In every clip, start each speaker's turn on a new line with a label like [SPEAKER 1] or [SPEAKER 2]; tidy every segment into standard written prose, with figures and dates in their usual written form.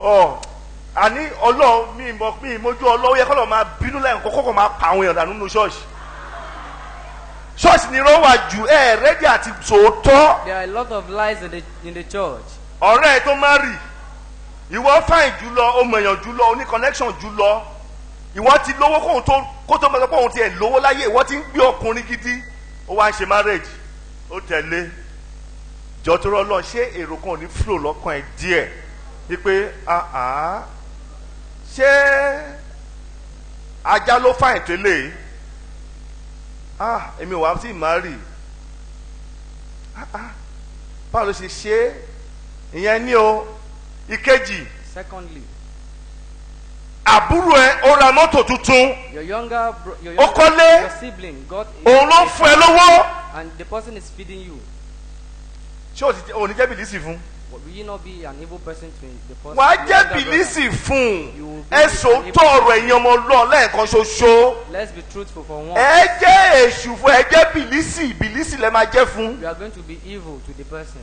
[SPEAKER 1] Ọ àní Ọlọ́run mi mọ mi mójú Ọlọ́run yẹ kọ́lọ́ máa bínú lẹ́yìn kókó kó máa pa àwọn èèyàn dànù nínú ṣọ́ọ̀ṣì. Ṣọ́ọ̀ṣì ni irọ́ wà jù ẹ̀ ready àti sòótọ́.
[SPEAKER 2] There are a lot of lies in the church.
[SPEAKER 1] Ọ̀rẹ́ ẹ tó marry, ìwọ fine jùlọ, o mọ̀yàn jùlọ, o ní connection jùlọ, ìwọ ti lówó kóhun tó kó tó máa sọ pé òun tiẹ̀ lówó láyé, ìwọ ti ń gbé ọkùnrin gidi, ó wá ń ṣe marriage, ó tẹ̀lé jọ tó rọ́ lọ. Ṣé èrò kan ò ní flow lọ́kàn ẹ̀ díẹ̀ wípé, ah ah, ṣé ajá ló fine tẹ́lẹ̀? Ah, èmi ò wá sí marry. Ah ah, báwo ló ṣe ṣe é? Ìyẹn ní o. Ìkejì,
[SPEAKER 2] Secondly,
[SPEAKER 1] àbúrò ẹ ó ra mọ́tò tuntun,
[SPEAKER 2] your
[SPEAKER 1] ó
[SPEAKER 2] younger
[SPEAKER 1] kọ́lé,
[SPEAKER 2] your sibling got a,
[SPEAKER 1] òun ló ń fún ẹ lówó.
[SPEAKER 2] And the person is feeding you.
[SPEAKER 1] Ṣé o ní jẹ́ bìlísì fún?
[SPEAKER 2] Will you not be an evil person to the person?
[SPEAKER 1] Wàá
[SPEAKER 2] Your
[SPEAKER 1] jẹ́
[SPEAKER 2] younger brother?
[SPEAKER 1] bìlísì fún ẹ. Sòótọ́ ọ̀rọ̀, ẹ̀yin ọmọ Ọlọ́run, lẹ́ẹ̀kan ṣoṣo.
[SPEAKER 2] Let's be truthful for once.
[SPEAKER 1] Ẹ jẹ́ èṣù fún ẹ, jẹ́ bìlísì, bìlísì lẹ máa jẹ́ fún.
[SPEAKER 2] You are going to be evil to the person.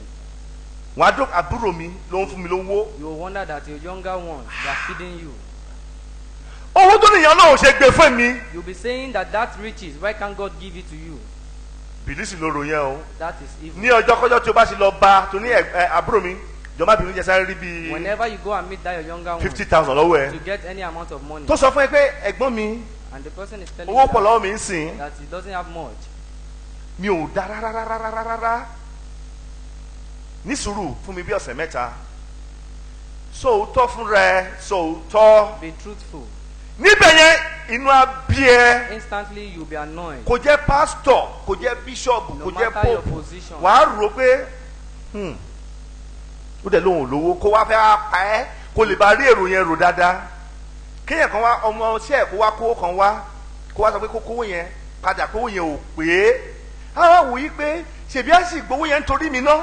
[SPEAKER 1] Wàá dún, àbúrò mi ló ń fún mi lówó.
[SPEAKER 2] You will wonder that your younger ones, they are feeding you.
[SPEAKER 1] Owó tó nìyẹn náà ò ṣe gbé fún mi.
[SPEAKER 2] You'll be saying that riches, why can't God give it to you?
[SPEAKER 1] Bìlísì ló rò yẹn o.
[SPEAKER 2] That is evil.
[SPEAKER 1] Ní ọjọ́ kọjọ́ tí o bá ṣe lọ bá tó ní ẹ àbúrò mi, jọ má bínú, jẹ́ sáré rí bíi
[SPEAKER 2] Whenever you go and meet that your younger one
[SPEAKER 1] 50,000 lọ́wọ́ ẹ,
[SPEAKER 2] to get any amount of money,
[SPEAKER 1] tó sọ fún ẹ pé, ẹ̀gbọ́n mi,
[SPEAKER 2] and the person is telling
[SPEAKER 1] owó
[SPEAKER 2] you
[SPEAKER 1] pọ̀ lọ́wọ́ mi ń sìn,
[SPEAKER 2] that he doesn't have much,
[SPEAKER 1] mi ò dá rárá rárá rárá rárá, ní sùúrù fún mi bí ọ̀sẹ̀ 3, sòótọ́ fúnra ẹ, sòótọ́.
[SPEAKER 2] Be truthful.
[SPEAKER 1] Níbẹ̀ yẹn, inú á bí ẹ.
[SPEAKER 2] Instantly you'll be annoyed.
[SPEAKER 1] Kò jẹ́ pásítọ̀, kò jẹ́ bíṣọ̀bù,
[SPEAKER 2] No
[SPEAKER 1] kò jẹ́
[SPEAKER 2] matter your
[SPEAKER 1] pope,
[SPEAKER 2] position.
[SPEAKER 1] wàá rò pé, ó dẹ̀ lóhùn lówó, kó wá fẹ́ wá pa ẹ́, kó lè bá rí èrò yẹn rò dáadáa. Kéèyàn kan wá, ọmọ iṣẹ́ ẹ̀, kó wá kówó kan wá, kó wá sọ pé kó kówó yẹn padà, kówó yẹn ò pé. Á wá wò yí pé ṣèbí á sì gbowó yẹn nítorí mi ná,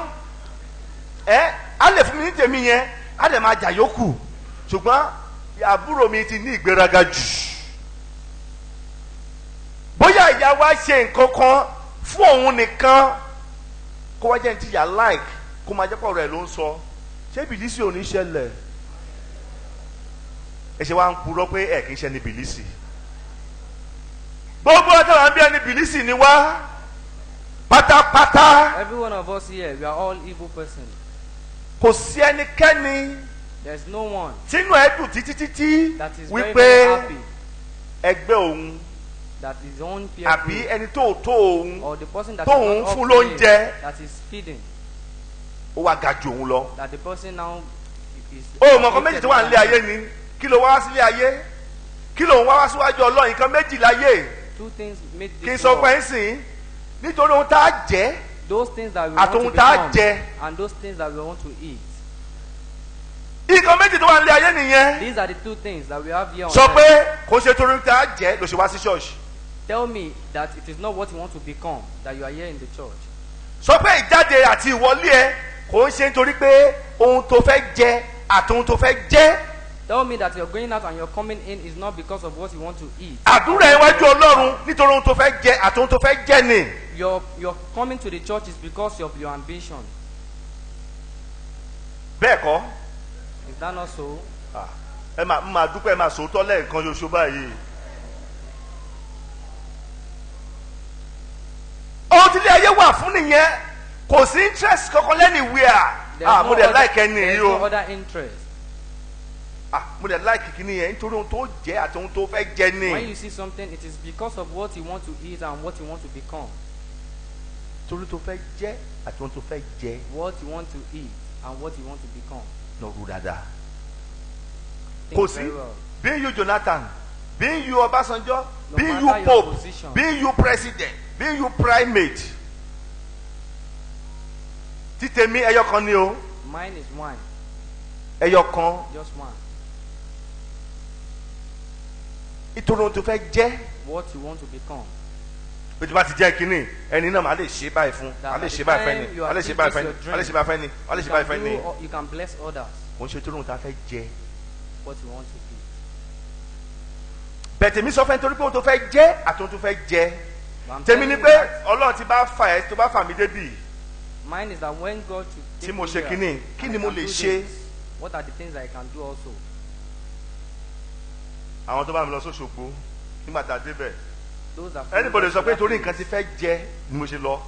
[SPEAKER 1] ẹ á lè fún mi ní tèmi yẹn, á lè máa jà yókù. Ṣùgbọ́n àbúrò mi ti ní ìgbéraga jù. Bóyá ìyá wa ṣe nǹkan kan fún òun nìkan, kó wá jẹ́ ní tíyà like, kó máa jẹ́ pọ̀ rẹ̀ ló ń sọ. Ṣé bìlísì ò ní ṣẹlẹ̀? Ẹ ṣe wá ń purọ́ pé ẹ kì í ṣe ní bìlísì. Gbogbo àtàwọn bí ẹni bìlísì ni wá pátápátá.
[SPEAKER 2] Every one of us here, we are all evil person.
[SPEAKER 1] Kò sí ẹnikẹ́ni
[SPEAKER 2] There's no one
[SPEAKER 1] tínú ẹ dùn títí títí
[SPEAKER 2] that is very
[SPEAKER 1] wípé
[SPEAKER 2] very happy
[SPEAKER 1] ẹgbẹ́ òun
[SPEAKER 2] that his own peer
[SPEAKER 1] àbí
[SPEAKER 2] group
[SPEAKER 1] ẹni tó tó òun
[SPEAKER 2] or the person that
[SPEAKER 1] tóun
[SPEAKER 2] is not up
[SPEAKER 1] fún
[SPEAKER 2] to him,
[SPEAKER 1] lóúnjẹ,
[SPEAKER 2] that is feeding,
[SPEAKER 1] ó wá ga ju òun lọ.
[SPEAKER 2] that the person now is
[SPEAKER 1] Ó mọ̀ nǹkan méjì tó wà nílé ayé ni. Kí ló wá wá sílé ayé? Kí ló ń wá wá síwájú Ọlọ́run? Nǹkan méjì láyé.
[SPEAKER 2] Two things made
[SPEAKER 1] Kí n
[SPEAKER 2] this
[SPEAKER 1] sọ
[SPEAKER 2] world.
[SPEAKER 1] fún ẹ sìn, nítorí ohun tá a jẹ́
[SPEAKER 2] Those things that we want to
[SPEAKER 1] àtòhun tá a
[SPEAKER 2] become
[SPEAKER 1] jẹ.
[SPEAKER 2] and those things that we want to eat.
[SPEAKER 1] Nǹkan méjì tó wà nílé ayé nìyẹn.
[SPEAKER 2] These are the two things that we have here on
[SPEAKER 1] Sọ
[SPEAKER 2] earth.
[SPEAKER 1] Pé kò ṣe torí tá a jẹ́ ló ṣe wá sí ṣọ́ọ̀ṣì.
[SPEAKER 2] Tell me that it is not what you want to become that you are here in the church.
[SPEAKER 1] Sọ pé ìjáde àti ìwọlé ẹ kò ń ṣe nítorí pé ohun tó fẹ́ jẹ àti ohun tó fẹ́ jẹ.
[SPEAKER 2] Tell me that you're going out and you're coming in is not because of what you want to eat.
[SPEAKER 1] Àdúrà ẹ wájú Ọlọ́run, nítorí ohun tó fẹ́ jẹ àti ohun tó fẹ́ jẹ ni.
[SPEAKER 2] Your coming to the church is because of your ambition.
[SPEAKER 1] Bẹ́ẹ̀ kọ́?
[SPEAKER 2] Is that not so?
[SPEAKER 1] Ah, ẹ máa ń máa dúpẹ́, ẹ máa sòótọ́ lẹ́ẹ̀kan ṣoṣo báyìí. Ohun tí ilé ayé wà fún nìyẹn. Kò sí interest kankan lẹ́nìwíà.
[SPEAKER 2] There's
[SPEAKER 1] Ah, mo
[SPEAKER 2] no
[SPEAKER 1] dẹ̀
[SPEAKER 2] other,
[SPEAKER 1] like ẹni
[SPEAKER 2] there's
[SPEAKER 1] yìí
[SPEAKER 2] no
[SPEAKER 1] o.
[SPEAKER 2] other interest.
[SPEAKER 1] Ah, mo dẹ̀ like kíní yẹn, nítorí ohun tó jẹ́ àti ohun tó fẹ́ jẹ ni.
[SPEAKER 2] When you see something, it is because of what you want to eat and what you want to become.
[SPEAKER 1] Torí tó fẹ́ jẹ́ àti ohun tó fẹ́ jẹ.
[SPEAKER 2] What you want to eat and what you want to become.
[SPEAKER 1] Lọ rú dáadáa.
[SPEAKER 2] Think
[SPEAKER 1] Kò sí.
[SPEAKER 2] very well.
[SPEAKER 1] Being you Jonathan, being you Ọbásanjọ́,
[SPEAKER 2] No
[SPEAKER 1] being you
[SPEAKER 2] matter your
[SPEAKER 1] Pope,
[SPEAKER 2] position.
[SPEAKER 1] being you president, being you primate, títẹ̀mí ẹyọ kan ni o.
[SPEAKER 2] Mine is one,
[SPEAKER 1] Ẹyọ kan.
[SPEAKER 2] Just one.
[SPEAKER 1] Nítorí ohun tó fẹ́ jẹ́.
[SPEAKER 2] What you want to become.
[SPEAKER 1] Bí tí bá ti jẹ́ kínní ẹni náà, máa lè ṣe báyìí fún, máa lè ṣe báyìí fẹ́ ni, máa lè ṣe báyìí fẹ́ ni, máa lè ṣe báyìí fẹ́ ni, máa lè ṣe
[SPEAKER 2] You
[SPEAKER 1] báyìí
[SPEAKER 2] can
[SPEAKER 1] fẹ́ ni.
[SPEAKER 2] You can bless others.
[SPEAKER 1] Kò ń ṣe torí ohun tá a fẹ́ jẹ.
[SPEAKER 2] What you want to eat.
[SPEAKER 1] Bẹ̀tẹ̀ mi sọ fẹ́ nítorí pé ohun tó fẹ́ jẹ́ àti ohun tó fẹ́ jẹ.
[SPEAKER 2] But I'm
[SPEAKER 1] Tèmi ni
[SPEAKER 2] telling
[SPEAKER 1] pé
[SPEAKER 2] you that
[SPEAKER 1] Ọlọ́run ti bá fà ẹ́, tó bá fà mí débì
[SPEAKER 2] mine is that when God to take
[SPEAKER 1] tí mo
[SPEAKER 2] me
[SPEAKER 1] ṣe
[SPEAKER 2] here,
[SPEAKER 1] kínní, kí ni
[SPEAKER 2] I
[SPEAKER 1] mo
[SPEAKER 2] can
[SPEAKER 1] lè
[SPEAKER 2] do
[SPEAKER 1] ṣe
[SPEAKER 2] this. What are the things that he can do also?
[SPEAKER 1] Àwọn tó bá mi lọ sóṣogbo nígbà tá a débẹ̀,
[SPEAKER 2] Those that follow
[SPEAKER 1] anybody
[SPEAKER 2] us
[SPEAKER 1] sọ
[SPEAKER 2] to
[SPEAKER 1] pé
[SPEAKER 2] that
[SPEAKER 1] torí
[SPEAKER 2] place.
[SPEAKER 1] nǹkan ti fẹ́ jẹ ni mo ṣe lọ.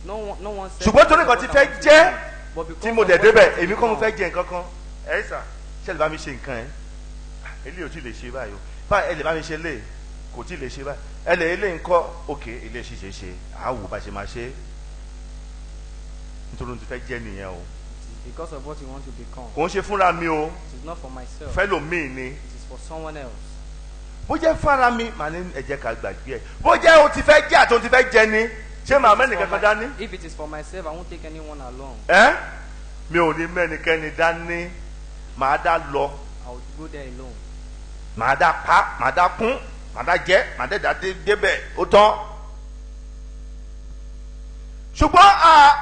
[SPEAKER 2] No one said
[SPEAKER 1] Ṣùgbọ́n torí
[SPEAKER 2] because
[SPEAKER 1] nǹkan ti
[SPEAKER 2] of
[SPEAKER 1] fẹ́
[SPEAKER 2] what I want to
[SPEAKER 1] jẹ́
[SPEAKER 2] do. But because
[SPEAKER 1] tí mo
[SPEAKER 2] of
[SPEAKER 1] dẹ̀
[SPEAKER 2] what I
[SPEAKER 1] débẹ̀,
[SPEAKER 2] want to
[SPEAKER 1] èmi kọ́ mo
[SPEAKER 2] become.
[SPEAKER 1] fẹ́ jẹ nǹkan kan. Ẹ sà, ṣé ẹ lè bá mi ṣe nǹkan ẹ? Eléyìí ò tí ì lè ṣe báyìí o. Báyìí ẹ lè bá mi ṣe lè kò tí ì lè ṣe báyìí. Ẹ lè eléyìí ńkọ́? Òkè ilé ṣe ṣe àwò bá ṣe máa ṣe. Nítorí ohun tí fẹ́ jẹ́ nìyẹn o.
[SPEAKER 2] It is because of what you want to become.
[SPEAKER 1] Kò ń ṣe fúnra mi o.
[SPEAKER 2] It is not for myself.
[SPEAKER 1] Fẹ́lòmíì ni.
[SPEAKER 2] It is for someone else.
[SPEAKER 1] Bó jẹ́ fúnra mi, màá ní ẹ jẹ́ ká gbàgbé ẹ̀. Bó jẹ́ o ti fẹ́ jẹ́ àti o ti fẹ́ jẹ ni, ṣé màá
[SPEAKER 2] If it is
[SPEAKER 1] mẹ́nìkan
[SPEAKER 2] for
[SPEAKER 1] kan dání?
[SPEAKER 2] If it is for myself, I won't take anyone along.
[SPEAKER 1] Ẹ́ mi ò ní mẹ́nikẹ́ni dání, màá dá lọ.
[SPEAKER 2] I will go there alone.
[SPEAKER 1] Màá dá pa, màá dá kún, màá dá jẹ, màá dá dá débẹ̀, ó tán. Ṣùgbọ́n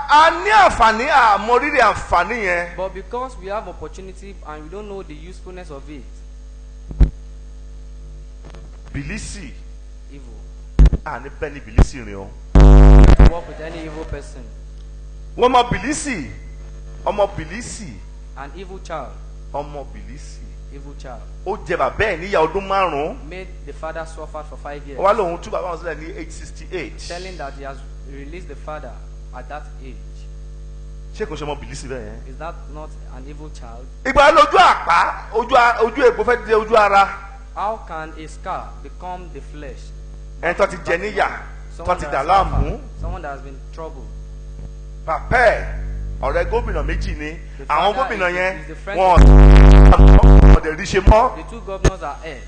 [SPEAKER 1] a ní àǹfààní, àmọrírì àǹfààní yẹn.
[SPEAKER 2] But because we have opportunity and we don't know the usefulness of it,
[SPEAKER 1] Bìlísì
[SPEAKER 2] evil.
[SPEAKER 1] àní bẹ́ẹ̀ ni bìlísì rìn o.
[SPEAKER 2] To work with any evil person,
[SPEAKER 1] Wọ́n mọ bìlísì, ọmọ bìlísì,
[SPEAKER 2] an evil child,
[SPEAKER 1] ọmọ bìlísì.
[SPEAKER 2] evil child,
[SPEAKER 1] Ó jẹ bàbá ẹ̀ níyà ọdún 5.
[SPEAKER 2] made the father suffer for 5 years,
[SPEAKER 1] Ó wá lóun tú bàbá wọn sílẹ̀ ní age 68.
[SPEAKER 2] telling that he has released the father at that age.
[SPEAKER 1] Ṣé kò ṣe ọmọ bìlísì bẹ́ẹ̀ yẹn?
[SPEAKER 2] Is that not an evil child?
[SPEAKER 1] Ìgbà lójú àpá, ojú egbò fẹ́ di ojú ara.
[SPEAKER 2] How can a scar become the flesh?
[SPEAKER 1] Ẹni tó ti jẹ níyà, tó
[SPEAKER 2] Someone
[SPEAKER 1] ti
[SPEAKER 2] that
[SPEAKER 1] dà
[SPEAKER 2] has
[SPEAKER 1] láàmú.
[SPEAKER 2] suffered, someone that has been troubled.
[SPEAKER 1] Bàbá ẹ̀ ọ̀rẹ́ gómìnà méjì ni.
[SPEAKER 2] The
[SPEAKER 1] Àwọn
[SPEAKER 2] father
[SPEAKER 1] gómìnà
[SPEAKER 2] is
[SPEAKER 1] yẹn
[SPEAKER 2] is the friend
[SPEAKER 1] wọn ọ̀dẹ̀ rí ṣe mọ́.
[SPEAKER 2] The two governors are ex,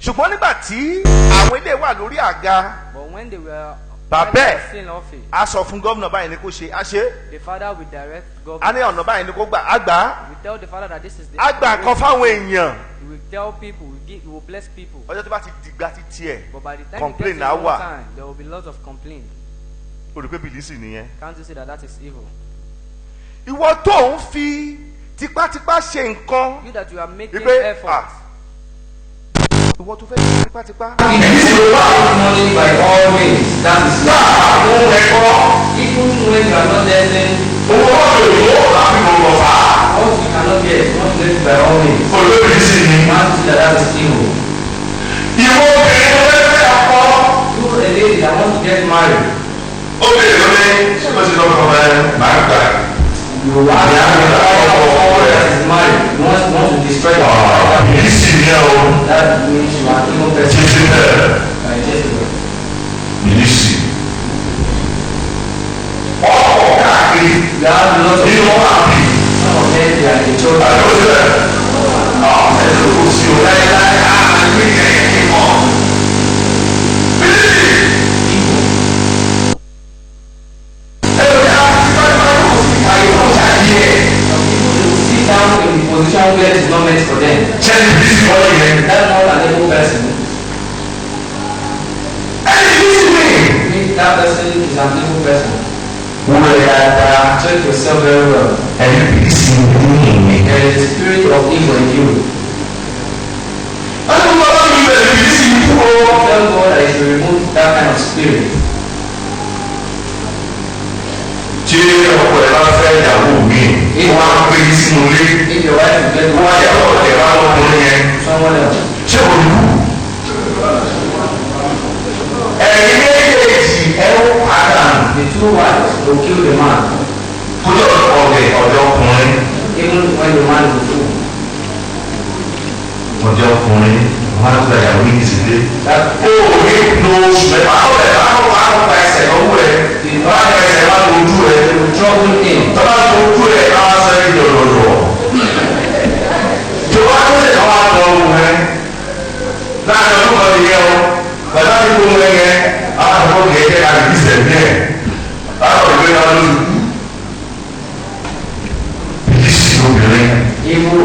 [SPEAKER 1] Ṣùgbọ́n nígbà tí àwọn ilé wà lórí àga,
[SPEAKER 2] but when they were
[SPEAKER 1] Bàbá
[SPEAKER 2] when they
[SPEAKER 1] ẹ̀
[SPEAKER 2] were still in office,
[SPEAKER 1] a sọ fún gómìnà báyìí ni kò ṣe, á ṣe.
[SPEAKER 2] the father will direct
[SPEAKER 1] A
[SPEAKER 2] governor.
[SPEAKER 1] ní ọ̀nà báyìí ni kò gbà, á gbà á.
[SPEAKER 2] We tell the father that this is the
[SPEAKER 1] Á gbà kan fáwọn èèyàn.
[SPEAKER 2] He will tell people, he will bless people.
[SPEAKER 1] Ọjọ́ tó bá ti dìgbà títí ẹ̀,
[SPEAKER 2] But by the time
[SPEAKER 1] complain
[SPEAKER 2] it gets
[SPEAKER 1] á
[SPEAKER 2] to your
[SPEAKER 1] wà.
[SPEAKER 2] own time, there will be lots of complaint.
[SPEAKER 1] O rò pé bìlísì nìyẹn.
[SPEAKER 2] Can't you see that that is evil?
[SPEAKER 1] Ìwọ tó ń fi tipátipá ṣe nǹkan.
[SPEAKER 2] You that you are making
[SPEAKER 1] Wípé
[SPEAKER 2] effort.
[SPEAKER 1] ah, ìwọ tó fẹ́ ṣe tipátipá.
[SPEAKER 2] Money by all means, that is life. Even when you are not earning, what you cannot get, not get by all means. Can't you see that that is evil? You a lady that wants to get married, you ask someone that is married, you want to destroy your life. That means you are an evil person. You are Jezebel. You have lots of some of them, they are in the church. Evil. Some people, they will sit down in the position where it is not meant for them. That's not an evil person. Means that person is an evil person. Check yourself very well. There is a spirit of evil in you. Tell God that He should remove that kind of spirit.
[SPEAKER 3] Tí ọkọ ẹ bá fẹ́ ìyàwó mi, wọ́n á gbé yín sínú ilé.
[SPEAKER 2] If your wife will get
[SPEAKER 3] Wọ́n á yàwó ọ̀tẹ̀ bá lọ́kùnrin yẹn.
[SPEAKER 2] someone else,
[SPEAKER 3] Ṣé kò ní kú? Ẹ̀yin méjèèjì ẹ ó padà.
[SPEAKER 2] the two wives will kill the man,
[SPEAKER 3] Kójọ́ ọ̀dẹ̀ ọ̀dẹ̀ ọkùnrin.
[SPEAKER 2] even when the man is a fool.
[SPEAKER 3] Ọ̀dẹ̀ ọkùnrin wọ́n á gba ìyàwó yìí sílé.
[SPEAKER 2] That
[SPEAKER 3] Ó ní lo oṣù mẹ́fà ọ̀rẹ́ bá wà á gba ẹsẹ̀ lọ́wọ́ ẹ̀. Wọ́n á gba ẹsẹ̀ wá lójú ẹ̀.
[SPEAKER 2] they will trouble him.
[SPEAKER 3] Tọ́lá lójú ẹ̀ á wá sẹ́yìn yọ̀lọ̀yọ̀. Tó bá tó ṣe káwá lọ ohun ẹ̀. Láàrin ọdún kan nìyẹn o. Bàtà ti kó ohun ẹ̀ yẹn, àwọn àgbọ̀ kẹ̀kẹ́ àbí ìṣẹ̀mí ẹ̀. Báwo ìwé náà ló ti kú? Bìlísì obìnrin.
[SPEAKER 2] Evil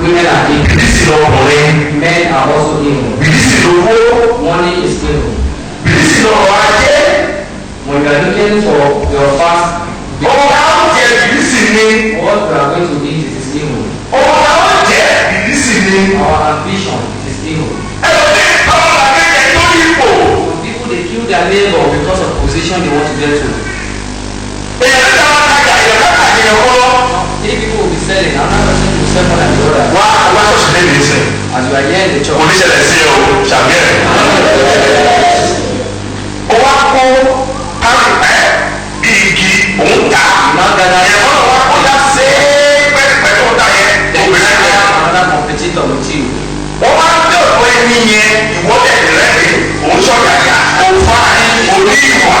[SPEAKER 2] women are evil.
[SPEAKER 3] Bìlísì lọkùnrin.
[SPEAKER 2] Men are also evil.
[SPEAKER 3] Bìlísì lówó.
[SPEAKER 2] Money is evil.
[SPEAKER 3] Bìlísì lọrọ̀ ajé.
[SPEAKER 2] When you are looking for your fast,
[SPEAKER 3] Ohun táwọn jẹ bìlísì ni.
[SPEAKER 2] what you are going to eat it is evil.
[SPEAKER 3] Ohun táwọn jẹ bìlísì ni.
[SPEAKER 2] Our ambition it is evil.
[SPEAKER 3] Ẹlòmíì tọ́lá làkẹ́kẹ́ lórí ipò.
[SPEAKER 2] Some people, they kill their neighbor because of position they want to get to.
[SPEAKER 3] Èèyàn mẹ́ta wá tajà, èèyàn mẹ́ta èèyàn kọ́.
[SPEAKER 2] Three people will be selling, another person will respect more than the other.
[SPEAKER 3] Wá wá ṣọ̀ṣì lé mi sìn.
[SPEAKER 2] As you are here in the church,
[SPEAKER 3] Kò ní ṣẹlẹ̀ sí o, ṣàbí ẹ̀. Ó wá kó kárì ẹ́ bí igi òun ta.
[SPEAKER 2] you now gather
[SPEAKER 3] Ẹ̀fọ́ náà wá kọjá sí pẹ́ẹ́pẹ́ tó ta yẹn.
[SPEAKER 2] then
[SPEAKER 3] Ó
[SPEAKER 2] you
[SPEAKER 3] gbé
[SPEAKER 2] have
[SPEAKER 3] lẹ́gbẹ̀ẹ́.
[SPEAKER 2] another competitor with you.
[SPEAKER 3] Wọ́n wá ń dé ọ̀dọ̀ ẹni yẹn ìwọ́lẹ̀ rẹ̀ òun ṣọ̀yàyà òun fa orí ìwà.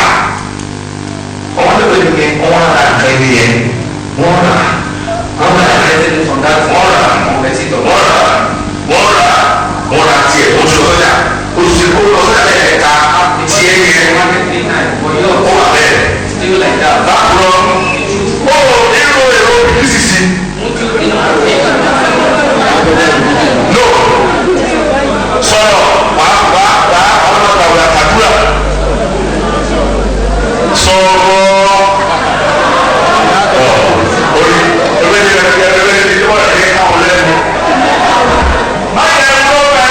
[SPEAKER 3] Ọwọ́n tó lè ní wọ́n ra nǹkan ẹni yẹn. Wọ́n rà
[SPEAKER 2] Wọ́n rà getting from that
[SPEAKER 3] wọ́n rà
[SPEAKER 2] competitor.
[SPEAKER 3] wọ́n rà wọ́n rà wọ́n rà tiẹ̀ oṣù sọ́jà oṣù kó lọ sọ́jà lẹ́ẹ̀ka tiẹ̀ yẹn
[SPEAKER 2] Market 3 times, but
[SPEAKER 3] ó
[SPEAKER 2] yours
[SPEAKER 3] wà bẹ́ẹ̀.
[SPEAKER 2] still like that.
[SPEAKER 3] Báwo
[SPEAKER 2] The truth.
[SPEAKER 3] ó nínú èrò bísísì
[SPEAKER 2] Won't you think
[SPEAKER 3] no sọ̀rọ̀ wá wá wá ọlọ́dà wà kàdúrà sọ̀rọ̀ orí ewé ni ewé ni wọ́n rẹ̀ ní káwọn lẹ́nu. Má yẹ kó bẹ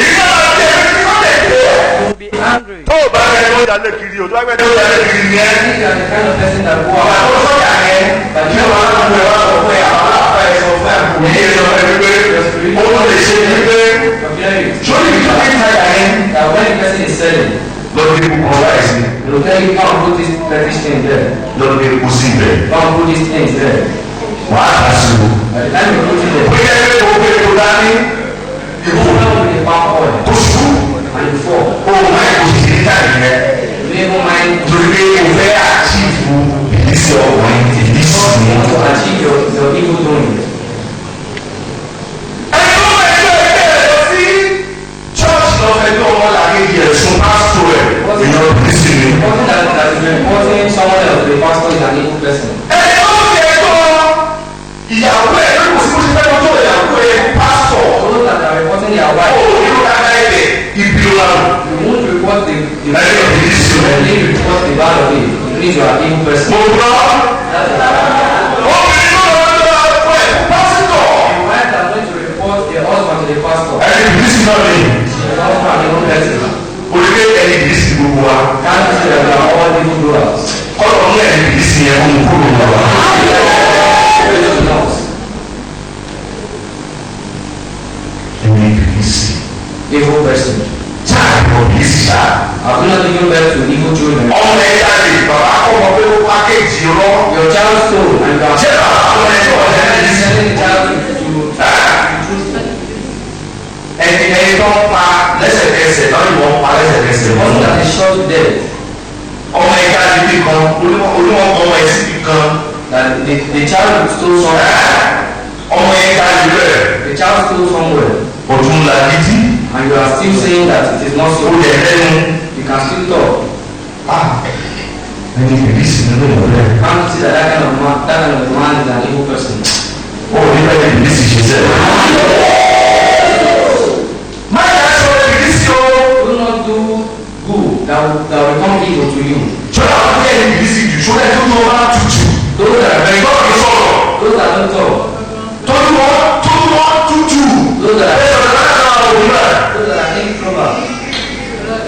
[SPEAKER 3] ìgbà tí ẹni tí wọ́n lè dé.
[SPEAKER 2] will be angry?
[SPEAKER 1] Tó o bá rẹ ló jalè kiri o, tó bá gbẹ tó jalè kiri ni ẹ.
[SPEAKER 2] If you are the kind of person that go
[SPEAKER 3] Ọ̀gá
[SPEAKER 2] out,
[SPEAKER 3] tó sọ̀yà yẹn ní wàá mú ẹ wá sọ fún ẹ àwọn aláàfáà ẹ sọ fún ẹ kò ní ẹ sọ fún ẹ wípé ó lè ṣe wípé
[SPEAKER 2] compare it.
[SPEAKER 3] sórí ìjọba ìtajà yẹn.
[SPEAKER 2] That when the person is selling,
[SPEAKER 3] Lọ́dún ní kúkúrú láìsí
[SPEAKER 2] they will tell you come and put this fetish thing there,
[SPEAKER 3] lọ́dún ní kú sí ibẹ̀
[SPEAKER 2] come and put this thing there.
[SPEAKER 3] wàá kà sí o.
[SPEAKER 2] By the time you put it there,
[SPEAKER 3] Bóyá ẹgbẹ́ tó gbé tó dání
[SPEAKER 2] you go down with the palm oil
[SPEAKER 3] kó sùn
[SPEAKER 2] and you fall.
[SPEAKER 3] o máa kò sí ní táyì rẹ
[SPEAKER 2] You don't even mind
[SPEAKER 3] torí pé o fẹ́ àchífù ìdísí ọkùnrin ìdísí
[SPEAKER 2] because you
[SPEAKER 3] ni.
[SPEAKER 2] want to achieve your evil doing.
[SPEAKER 3] Ẹni tó fẹ́ ẹjọ́ ẹgbẹ́ rẹ̀ lọ sí church lọ fẹjọ́ ọmọ làkejì ẹ̀sùn pásítọ̀ ẹ̀ èèyàn ìdísí ni.
[SPEAKER 2] The person that is reporting someone else to the pastor is an evil person.
[SPEAKER 3] Ẹni tó fi ẹjọ́ ìyàwó ẹ̀ lórí kò sí bó ṣe fẹ́ lọ́jọ́ ìyàwó ẹ̀ pásítọ̀
[SPEAKER 2] Those that are reporting their
[SPEAKER 3] ó
[SPEAKER 2] wife,
[SPEAKER 3] ní ló dáná ẹ̀bẹ̀ ibi lọ́rùn.
[SPEAKER 2] you won't report the
[SPEAKER 3] Ẹni ìdísí ni.
[SPEAKER 2] you only report the bad of it. It means you are an evil person.
[SPEAKER 3] Mo gbọ́.
[SPEAKER 2] That's the
[SPEAKER 3] Obìnrin tó lọ lọ ọkọ ẹ̀ pásítọ̀.
[SPEAKER 2] The wife that went to report their husband to the pastor,
[SPEAKER 3] Ẹni ìdísí náà ni.
[SPEAKER 2] she is also an evil person.
[SPEAKER 3] Olùgbé ẹni ìdísí gbogbo wa.
[SPEAKER 2] Can't you see that we are all evil doers?
[SPEAKER 3] Kọ́lọ̀ mú ẹni ìdísí yẹn kó mú kúrò lọ wa.
[SPEAKER 2] Us.
[SPEAKER 3] Ẹni ìdísí.
[SPEAKER 2] Evil person.
[SPEAKER 3] Sáà ìwọ ìdísí sáà.
[SPEAKER 2] Have you not given birth to evil children?
[SPEAKER 3] Ọmọ ẹ̀ jáde bàbá kọ́ ọmọ pé ó pákéjì rọ́.
[SPEAKER 2] Your child stole and you are
[SPEAKER 3] Ṣé bàbá ọmọ ẹ̀ tí wọ́n jẹ́ ẹni ìdísí?
[SPEAKER 2] sending the child to truthful.
[SPEAKER 3] Ẹni ẹni tó ń pa lẹ́sẹ̀kẹsẹ̀ náà ìwọ̀n pa lẹ́sẹ̀kẹsẹ̀
[SPEAKER 2] The person
[SPEAKER 3] mọ́.
[SPEAKER 2] that is shot to death,
[SPEAKER 3] Ọmọ ẹ̀ jáde bí kan, olúmọ̀ ọmọ ẹ̀ sí bí kan.
[SPEAKER 2] that the child stole somewhere,
[SPEAKER 3] Ọmọ ẹ̀ jáde bẹ́ẹ̀.
[SPEAKER 2] the child stole somewhere,
[SPEAKER 3] Òtún la gidi.
[SPEAKER 2] and you are still saying that it is not so.
[SPEAKER 3] Ó yẹ lẹ́nu.
[SPEAKER 2] You can still talk.
[SPEAKER 3] Ẹni ìdísí nínú ìwọlẹ́.
[SPEAKER 2] Can't you see that that kind of man is an evil person?
[SPEAKER 3] Ó ní bẹ́ẹ̀ ìdísí ṣe sẹ́. Má yà sọ ìdísí o.
[SPEAKER 2] Do not do good that will become evil to you.
[SPEAKER 3] Ṣọlá wọn ní ẹni ìdísí jù ṣọlá ẹni tó máa tutù.
[SPEAKER 2] Those that are very,
[SPEAKER 3] Ẹ̀gbọ́n mi sọ̀rọ̀.
[SPEAKER 2] those that don't talk,
[SPEAKER 3] Tójú wọn tójú wọn tutù.
[SPEAKER 2] those that
[SPEAKER 3] Ẹ
[SPEAKER 2] are,
[SPEAKER 3] sọ̀rọ̀ láti àwọn òun náà.
[SPEAKER 2] those that are introvert,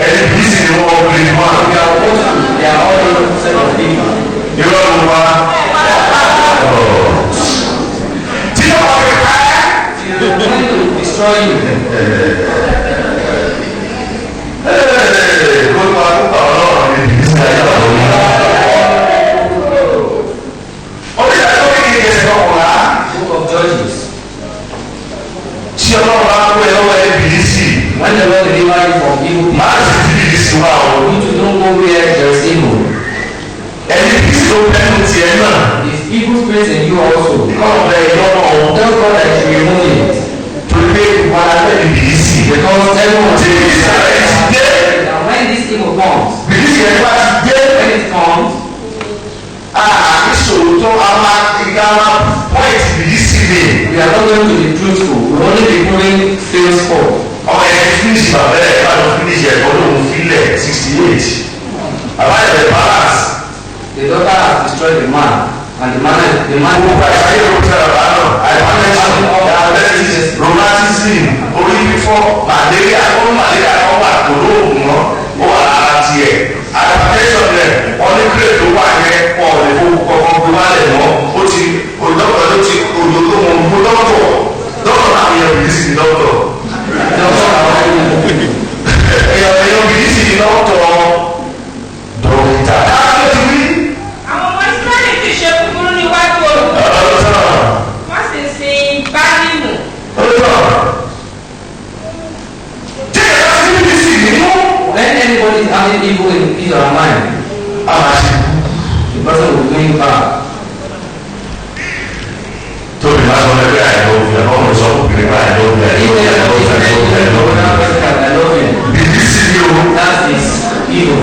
[SPEAKER 3] Ẹni ìdísí ni wọ́n ọkùnrin ni wọ́n.
[SPEAKER 2] we are watching, they are all those set of people.
[SPEAKER 3] Irọ́ ló wá. Tí wọ́n fi pa ẹ́.
[SPEAKER 2] They are going to destroy you.
[SPEAKER 3] Kó tó a kó pa ọlọ́run ní ìdísí ayé àwọn òun náà. Onídàájọ́ kékeré ẹsẹ̀ kọkànlá.
[SPEAKER 2] Book of Judges.
[SPEAKER 3] Tí ọlọ́run bá kó ẹ lọ́wọ́ ẹ bìísì.
[SPEAKER 2] When the Lord deliver you from evil people,
[SPEAKER 3] Máa sì ti bìísì wá o.
[SPEAKER 2] you too don't go where there is evil.
[SPEAKER 3] Ẹni bìísì tó bẹ́nu tiẹ̀ náà.
[SPEAKER 2] If evil spirits in you also,
[SPEAKER 3] Kọ́lọ̀ bẹ lọ́nà o.
[SPEAKER 2] tell God that you remove it.
[SPEAKER 3] Torí pé wàhálà bẹ́ẹ̀ ni bìísì.
[SPEAKER 2] Because everyone
[SPEAKER 3] Tí bìísì rẹ̀ ti dé.
[SPEAKER 2] And when this evil comes,
[SPEAKER 3] Bìísì rẹ̀ bá ti dé.
[SPEAKER 2] when it comes,
[SPEAKER 3] Àìsòótọ́ a máa ìgbà máa pọ́ìntì bìísì ni.
[SPEAKER 2] we are not going to be truthful. We will only be proving false hope.
[SPEAKER 3] Ọmọ yẹn ti finish bàbá ẹ̀ bá lọ finish ẹ̀ kọ́ lóun filẹ̀ 68. Bàbá yẹn bẹ̀ balance.
[SPEAKER 2] The daughter has destroyed the man, and the man
[SPEAKER 3] Gbogbo àìsàn yóò kó sára bàbá náà. Hypertension, diabetes, rheumatism, orí fífọ́, malaria, ó ní malaria kan wà kò lóògùn mọ́, ó wà lára tiẹ̀. Hypertension rẹ̀, wọ́n ní kírè tó wà yẹn, wọn ò lè fowó kọ̀ọ̀kan gbé wálẹ̀ mọ́. Ó ti olùdókòwò ló ti òjò tó mọ̀ gbogbo dọ́kítọ̀ ní dọ́kítọ̀.
[SPEAKER 2] Doctor are also evil people.
[SPEAKER 3] Èèyàn bìlísì ní dọ́kítọ̀. Dókítà. Káà ló ti wí.
[SPEAKER 4] Àwọn ọmọ Ísírẹ́lì sì ṣe búburú níwájú Olúwa,
[SPEAKER 3] Ọlọ́sàn.
[SPEAKER 4] wọ́n sì sin Báálímù.
[SPEAKER 3] Ọlọ́sàn. Tí ìyá bá sí bìlísì nínú.
[SPEAKER 2] When anybody is having evil in his or her mind,
[SPEAKER 3] A máa ṣe.
[SPEAKER 2] the person will be doing bad.
[SPEAKER 3] Tóbi máa sọ lẹ́gbẹ́ àìlọ́ òfin ẹ̀ ọ̀rọ̀ sọ fún mi àìlọ́ òfin
[SPEAKER 2] If
[SPEAKER 3] àìlọ́
[SPEAKER 2] anybody
[SPEAKER 3] òfin
[SPEAKER 2] is
[SPEAKER 3] àìlọ́ òfin
[SPEAKER 2] telling
[SPEAKER 3] àìlọ́ òfin.
[SPEAKER 2] another person that I love him,
[SPEAKER 3] Bìlísì ni o.
[SPEAKER 2] that is evil.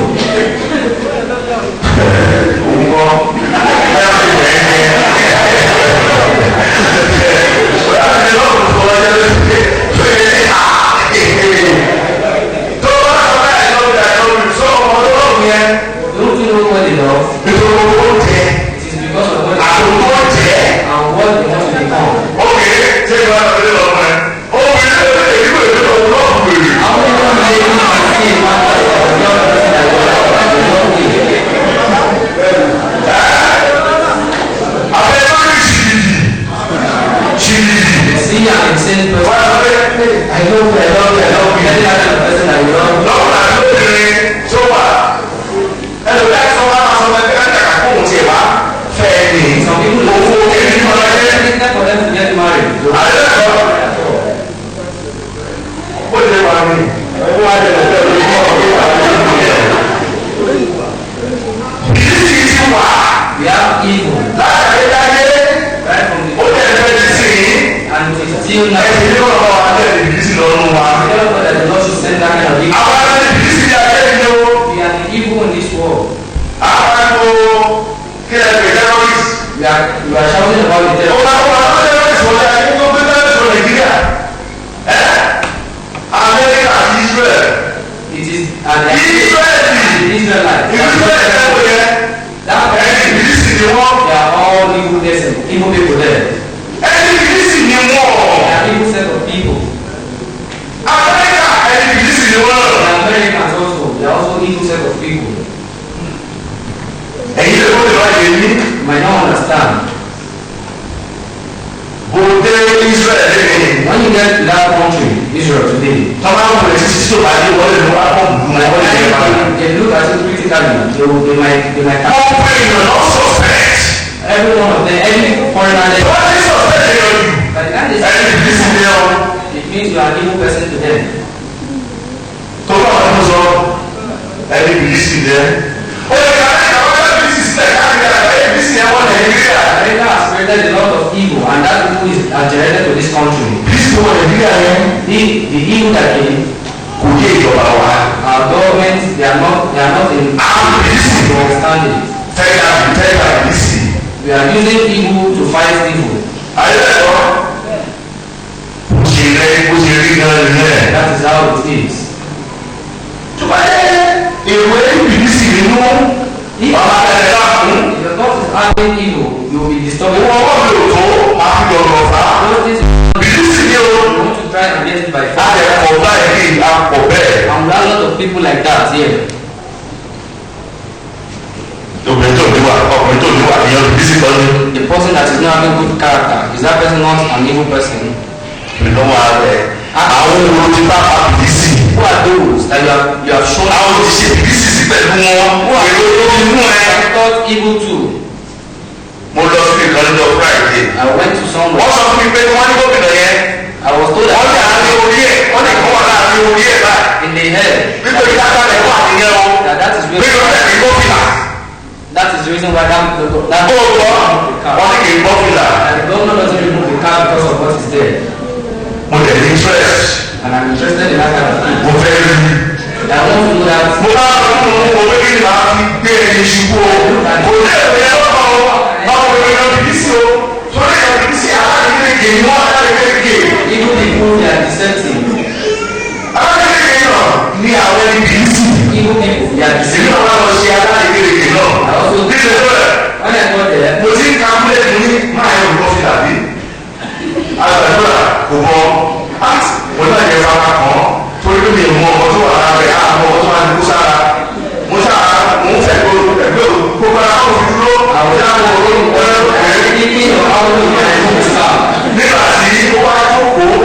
[SPEAKER 3] Òun kọ́. Tó bá sọ pé àìlọ́ òfin àìlọ́ òfin sọ ọmọ tó lọ́ọ̀mù yẹn.
[SPEAKER 2] Don't you know what they love?
[SPEAKER 3] Nítorí owó jẹ,
[SPEAKER 2] It is because of what they
[SPEAKER 3] àtòkò jẹ.
[SPEAKER 2] and what they want to become.
[SPEAKER 3] Ókè, ṣé ìwà ìwé lọ́mọ ẹ? Obìnrin ló lè ìwé ìwé lọ́mọ lọ́mọ wèrè.
[SPEAKER 2] How many times do you see a man that is not the person that you love, that you love with?
[SPEAKER 3] Àfẹ́ lórí ṣìgìdì. Ṣìgìdì.
[SPEAKER 2] You see an insane person.
[SPEAKER 3] Wọ́n á sọ pé I love you, I love you, I love you.
[SPEAKER 2] Tell that kind of person that you love.
[SPEAKER 3] Lọ́kùnrin àti lóbìnrin tó wà. Ẹlòmíì àti sọ́wọ́n á sọ pé ká kàkà kóhùn tiẹ̀ wá fẹ́ ẹ ní.
[SPEAKER 2] Some people
[SPEAKER 3] Òfò èmi ní ọ̀la yẹn.
[SPEAKER 2] Instead for them to get married, they will
[SPEAKER 3] Àlẹ́ ó lè wà ní. Ó wà ní ẹ̀fẹ́ lórí ọ̀rọ̀ wà ní ìlú. Ìdí ti wà
[SPEAKER 2] we have evil
[SPEAKER 3] látàrí dáyé.
[SPEAKER 2] right from
[SPEAKER 3] Ó
[SPEAKER 2] the
[SPEAKER 3] lè fẹ́ ti sìn yín.
[SPEAKER 2] and it is still now.
[SPEAKER 3] Ẹ̀sìn ní ọ̀rọ̀ wa tẹ̀lé ìbísí lọ́rùn wa.
[SPEAKER 2] Tell God that the Lord should send that kind of evil.
[SPEAKER 3] Àwọn ará ìbísí ní ayé ni o.
[SPEAKER 2] We are the evil in this world.
[SPEAKER 3] Àwọn àgbo kí ẹ pè terrorist.
[SPEAKER 2] We are shouting about the
[SPEAKER 3] Ó
[SPEAKER 2] terror.
[SPEAKER 3] máa ń wá àwọn terrorist wọlé ayé tó gbé terrorist wọ Nàìjíríà. Ẹ́ Amẹ́ríkà àti Israel.
[SPEAKER 2] It is and the
[SPEAKER 3] Israeli.
[SPEAKER 2] the Israelites.
[SPEAKER 3] Israel ẹ̀ wọ yẹ.
[SPEAKER 2] That
[SPEAKER 3] Ẹni ìbísí ni wọ́n.
[SPEAKER 2] they are all evil person, evil people there.
[SPEAKER 3] Ẹni ìbísí ni
[SPEAKER 2] They
[SPEAKER 3] wọ́n.
[SPEAKER 2] are evil set of people.
[SPEAKER 3] Amẹ́ríkà ẹni ìbísí ni wọ́n.
[SPEAKER 2] The Americans also, they are also evil set of people.
[SPEAKER 3] Ẹ̀yin lè kó lè wá yé mi.
[SPEAKER 2] You might not understand.
[SPEAKER 3] Bó dé Israel lẹ́yìn.
[SPEAKER 2] When you get to that country, Israel today,
[SPEAKER 3] Tọ́lá ń wọlé títí tó bá dé wọlé ló wá pọ̀ mú
[SPEAKER 2] by
[SPEAKER 3] wọn
[SPEAKER 2] the
[SPEAKER 3] lè
[SPEAKER 2] time
[SPEAKER 3] padà.
[SPEAKER 2] they look at you critically, they might
[SPEAKER 3] Wọ́n pè èèyàn lọ suspect.
[SPEAKER 2] every one of them, every foreigner there.
[SPEAKER 3] Wọ́n ti suspect èèyàn jù.
[SPEAKER 2] By the time they
[SPEAKER 3] Ẹni
[SPEAKER 2] see
[SPEAKER 3] ìbísí ni ọ.
[SPEAKER 2] it means you are an evil person to them.
[SPEAKER 3] Tó bá wọn tó sọ ẹni ìbísí ni ẹ. Ó yẹ ká ẹ kàwé ká ìbísí sílẹ̀ káàkiri àgbáyé ìbísí yẹn wọ́n Nàìjíríà.
[SPEAKER 2] America has created a lot of evil, and that evil is has generated to this country.
[SPEAKER 3] Ìbísí tó wọ Nàìjíríà yẹn
[SPEAKER 2] The evil that came,
[SPEAKER 3] kò yé ìjọba wa.
[SPEAKER 2] our government, they are not in
[SPEAKER 3] Àwọn ìbísí
[SPEAKER 2] to understand it.
[SPEAKER 3] tẹ́lá tẹ́lá ìbísí.
[SPEAKER 2] We are using evil to fight evil.
[SPEAKER 3] Ayé ẹ̀kọ́. Bó ṣe rẹ́ bó ṣe rí gan nìyẹn.
[SPEAKER 2] That is how it is.
[SPEAKER 3] Tó bá yẹ èrò ìbísí nínú bàbá ẹ̀ dákun.
[SPEAKER 2] If your thought is having evil, you will be disturbing.
[SPEAKER 3] Owó ọwọ́ mi ò tó máa fi ọ̀rọ̀ fà á.
[SPEAKER 2] Those things
[SPEAKER 3] Bìlísì ni o.
[SPEAKER 2] you want to try and get it by
[SPEAKER 3] A
[SPEAKER 2] force.
[SPEAKER 3] lè pọ̀ báyìí a pọ̀ bẹ́ẹ̀.
[SPEAKER 2] And we have a lot of people like that here.
[SPEAKER 3] Obìnrin tó níwà ọkùnrin tó níwà ìyẹn bìlísì kan ní.
[SPEAKER 2] The person that is not having good character, is that person not an evil person?
[SPEAKER 3] Ìnáwó ara ẹ̀. Àwọn wo ti bá pa bìlísì?
[SPEAKER 2] Who are those that you have shown
[SPEAKER 3] Àwọn ti ṣe bìlísì sí pẹ̀lú wọn. Èrò ló ń mú ẹ.
[SPEAKER 2] have taught evil to?
[SPEAKER 3] Mo lọ sí ìkan lọ́jọ́ Friday.
[SPEAKER 2] I went to
[SPEAKER 3] Wọ́n
[SPEAKER 2] somewhere.
[SPEAKER 3] sọ fún mi pé wọ́n ní gómìnà yẹn.
[SPEAKER 2] I was told
[SPEAKER 3] Wọ́n ní
[SPEAKER 2] that
[SPEAKER 3] àárín orí ẹ̀. Wọ́n ní kọ́ wà láàárín orí ẹ̀ báyìí.
[SPEAKER 2] in the head
[SPEAKER 3] Nítorí lágbára ẹ̀ wà nìyẹn o.
[SPEAKER 2] that is where
[SPEAKER 3] Nítorí ẹ̀ kì í gbọ́ fìlà.
[SPEAKER 2] that is the reason why that that
[SPEAKER 3] Ó gbọ́.
[SPEAKER 2] the car.
[SPEAKER 3] Wọ́n ní kì í gbọ́ fìlà.
[SPEAKER 2] And the governor doesn't remove the car because of what is there.
[SPEAKER 3] Mo dẹ̀ ní interest.
[SPEAKER 2] And I'm interested in that kind of thing.
[SPEAKER 3] Mo fẹ́ rí i.
[SPEAKER 2] I want to know that
[SPEAKER 3] Mo bá ronú mo pé kí ni màá fi gbé ẹni ṣubú o. Kò ní èrò yẹn lọ́kàn o. Báwo ni èèyàn bìbí sí o? Torí èèyàn bìbí sí aláìkéréke ni wọ́n aláìkéréke.
[SPEAKER 2] evil people they are deceptive.
[SPEAKER 3] Aláìkéréke náà ni àwọn ẹni bìbí sí.
[SPEAKER 2] Evil people they are
[SPEAKER 3] Èmi
[SPEAKER 2] deceptive.
[SPEAKER 3] náà wá lọ ṣe aláìkéréke náà. Níṣẹ́ ló rẹ̀.
[SPEAKER 2] When I got there,
[SPEAKER 3] Mo ti ń ka múlẹ̀ ní máa yọ òkú fi dàbí. Àgbàdúrà kò bọ́. Mo náà yẹ fara kàn án. Torí pé mi ò mọ ọkọ tó wà lára rẹ̀, àmọ́ ọkọ tó wà ní kó sára. Mo sára mo ń fẹ́ ẹgbẹ́ gbogbo ara kò fi dúró.
[SPEAKER 2] I was
[SPEAKER 3] Mo sára mo
[SPEAKER 2] thinking of how to remove the car.
[SPEAKER 3] Nígbà tí ó wá jókòó,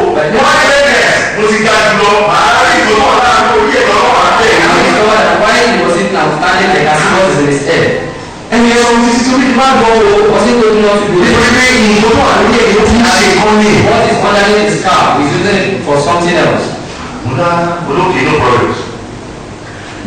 [SPEAKER 3] má lọ o.
[SPEAKER 2] Wasn't told not to go there.
[SPEAKER 3] Nítorí pé ìyìnbó tó wà lórí ẹ̀ ló fi ń ṣe nǹkan ní.
[SPEAKER 2] What is underneath his cap is using it for something else.
[SPEAKER 3] Mo dá olókè no problems.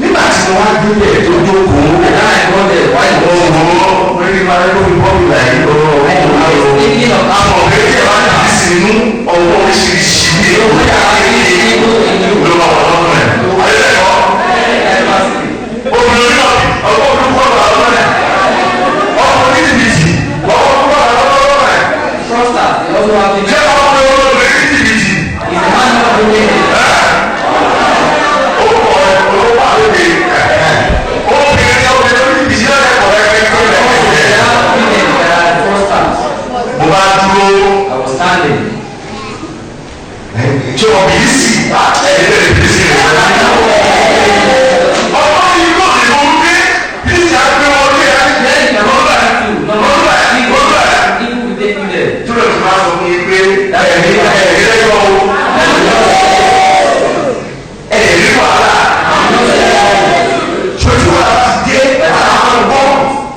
[SPEAKER 3] Nígbà tí mo wá débẹ̀ tó jókòó.
[SPEAKER 2] And now I got there, why
[SPEAKER 3] Mo
[SPEAKER 2] was
[SPEAKER 3] wò ó lórí máa ń lórí bọ́ọ̀lù láyé lọ́wọ́.
[SPEAKER 2] I was thinking of how
[SPEAKER 3] Àwọn ọ̀rẹ́ tí ẹ bá dà sí inú ọwọ́ oríṣiríṣi bí
[SPEAKER 2] you
[SPEAKER 3] ó
[SPEAKER 2] put
[SPEAKER 3] yà á
[SPEAKER 2] an
[SPEAKER 3] rí
[SPEAKER 2] evil in you.
[SPEAKER 3] ló máa wà lọ́nà ẹ̀. Ayé ẹ̀kọ́ obìnrin náà ọwọ́ olùkọ́ wà lọ́nà ẹ̀. Ọkùnrin jìbìtì ọwọ́ olùkọ́ wà lọ́nà ẹ̀.
[SPEAKER 2] Fraudsters, they also have
[SPEAKER 3] Ṣé
[SPEAKER 2] evil.
[SPEAKER 3] ọkùnrin olóbìnrin jìbìtì?
[SPEAKER 2] Is the man not doing it?
[SPEAKER 3] Ó kọ̀ ọ́ ló wà lóde. Obìnrin obìnrin jìbìtì náà ẹ̀kọ́ rẹ̀
[SPEAKER 2] There are women that are fraudsters.
[SPEAKER 3] Mo bá dúró.
[SPEAKER 2] I was standing.
[SPEAKER 3] Ṣé wọn bìí sí ẹ̀ẹ́dẹ̀ lè bìí sí rẹ̀? Ọmọ yìí kò ní mú bí bí sí àgbẹ̀ wọn ní ẹ̀
[SPEAKER 2] Then you
[SPEAKER 3] lọ́dọ̀ ẹ̀ lọ́dọ̀ ẹ̀ lọ́dọ̀ ẹ̀.
[SPEAKER 2] Evil will take you there.
[SPEAKER 3] Tí o ti máa sọ fún yín pé ẹ̀mí ẹ̀mí lẹ́yọ̀ o, ẹ̀mí wàhálà. Ṣojú wàhálà ti dé àwọn ọgbọ́n.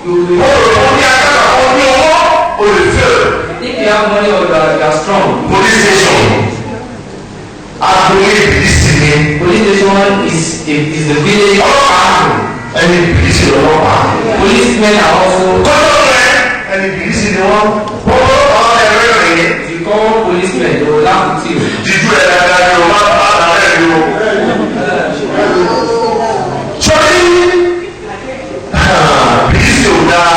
[SPEAKER 3] Ó lè wọ́n ní agbára wọn ní ọwọ́, ó lè fẹ́.
[SPEAKER 2] If you have money or you are strong,
[SPEAKER 3] Police station, agboolé ìbílísì ni.
[SPEAKER 2] police station is the village.
[SPEAKER 3] Ọlọ́pàá ẹni ìbílísì lọ́lọ́pàá.
[SPEAKER 2] Policemen are also.
[SPEAKER 3] Kọ́tọ́ rẹ̀ ẹni ìbílísì ni wọ́n. Wọ́n bọ́ ẹ̀rọ rẹ̀.
[SPEAKER 2] If you call policemen, they will laugh with you.
[SPEAKER 3] Dídú ẹ̀ dáadáa ni o, má bá ara rẹ̀ ni o. Sọ́rí ìbílísì ò dáa.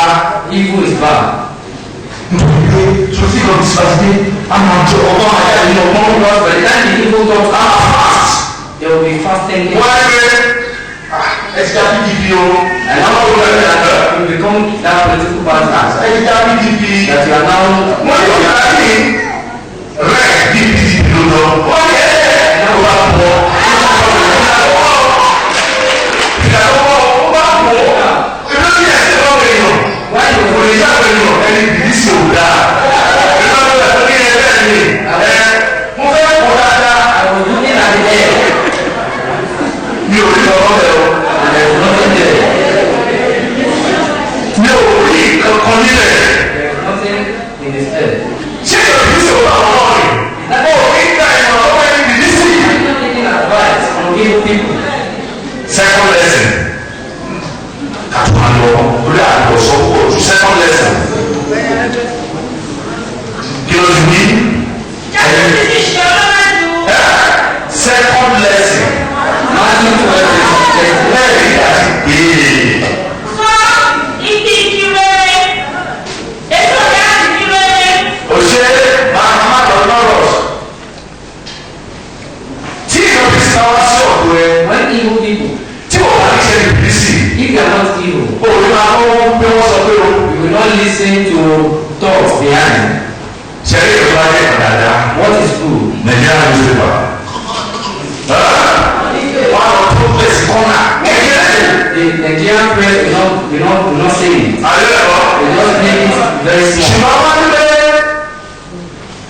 [SPEAKER 2] Evil is bad.
[SPEAKER 3] Nítorí pé sọ́sí kan ti sọ́sí a máa jẹ ọgbọ́n ayé ní ọgbọ́n.
[SPEAKER 2] Because by the time the evil comes
[SPEAKER 3] A
[SPEAKER 2] out,
[SPEAKER 3] máa fast.
[SPEAKER 2] they will be fasting.
[SPEAKER 3] Wọ́n á gbé ẹ ti dá PDP o.
[SPEAKER 2] And
[SPEAKER 3] Àwọn
[SPEAKER 2] now
[SPEAKER 3] olùdarí àgbà.
[SPEAKER 2] you become that political party
[SPEAKER 3] Ẹ ti dá PDP.
[SPEAKER 2] that you are now.
[SPEAKER 3] Wọ́n yóò yára ní rẹ̀ bí PDP ló lọ. Wọ́n yẹ ẹ́ ló bá pọ̀. Ìdàgbọ́ ó bá pọ̀. Ìlú ní ẹ̀sìn lọ́wọ́ èèyàn.
[SPEAKER 2] Why you
[SPEAKER 3] Kò lè yá èèyàn ẹni bìí sí òdà. Ìlú ní ẹ̀sìn ní ẹ̀rẹ́ mi. Ẹ mo fẹ́ kọ́ dáadáa.
[SPEAKER 2] I was looking at the air
[SPEAKER 3] Mi ò rí ọ̀rọ̀ bẹ̀ o.
[SPEAKER 2] and there was nothing there.
[SPEAKER 3] Mi ò rí kankan nílẹ̀.
[SPEAKER 2] There was nothing in his head.
[SPEAKER 3] Ṣé ìlú sí òdà ọ̀rọ̀ rẹ̀? Mo ò ní gba ìmọ̀ lọ́wọ́ ẹni bìí sí.
[SPEAKER 2] I'm not taking advice from evil people.
[SPEAKER 3] Second lesson. Kàtó lọ lórí àgbọ̀sọ pọ̀ ju second lesson. Kí ló ti wí?
[SPEAKER 4] Jésù ti ṣe ọlọ́lá jù.
[SPEAKER 3] Second lesson.
[SPEAKER 2] Matthew 12 verse 30.
[SPEAKER 3] Lẹ́yìn àti gbèè.
[SPEAKER 4] Sọ igi igi rere. Èso rẹ̀ á sì di rere.
[SPEAKER 3] Òṣè máa má lọ lọ́rọ̀. Tí ìjọba ti sá wá sí ọ̀dọ̀ ẹ,
[SPEAKER 2] When evil people,
[SPEAKER 3] tí wọ́n bá ní ṣe ìbísí,
[SPEAKER 2] if you are not evil,
[SPEAKER 3] o ní máa kọ́ pé wọ́n sọ pé o.
[SPEAKER 2] you will not listen to talks behind.
[SPEAKER 3] Ṣẹ̀rí ìjọba jẹ́ ìdàdá.
[SPEAKER 2] What is good?
[SPEAKER 3] Nigerian newspaper. Wọ́n á lọ tó pèsè kọ́nà.
[SPEAKER 2] The Nigerian press will not say it.
[SPEAKER 3] Àlẹ́ ẹ̀rọ.
[SPEAKER 2] They just make it very small.
[SPEAKER 3] Ṣùgbọ́n wọ́n ní pé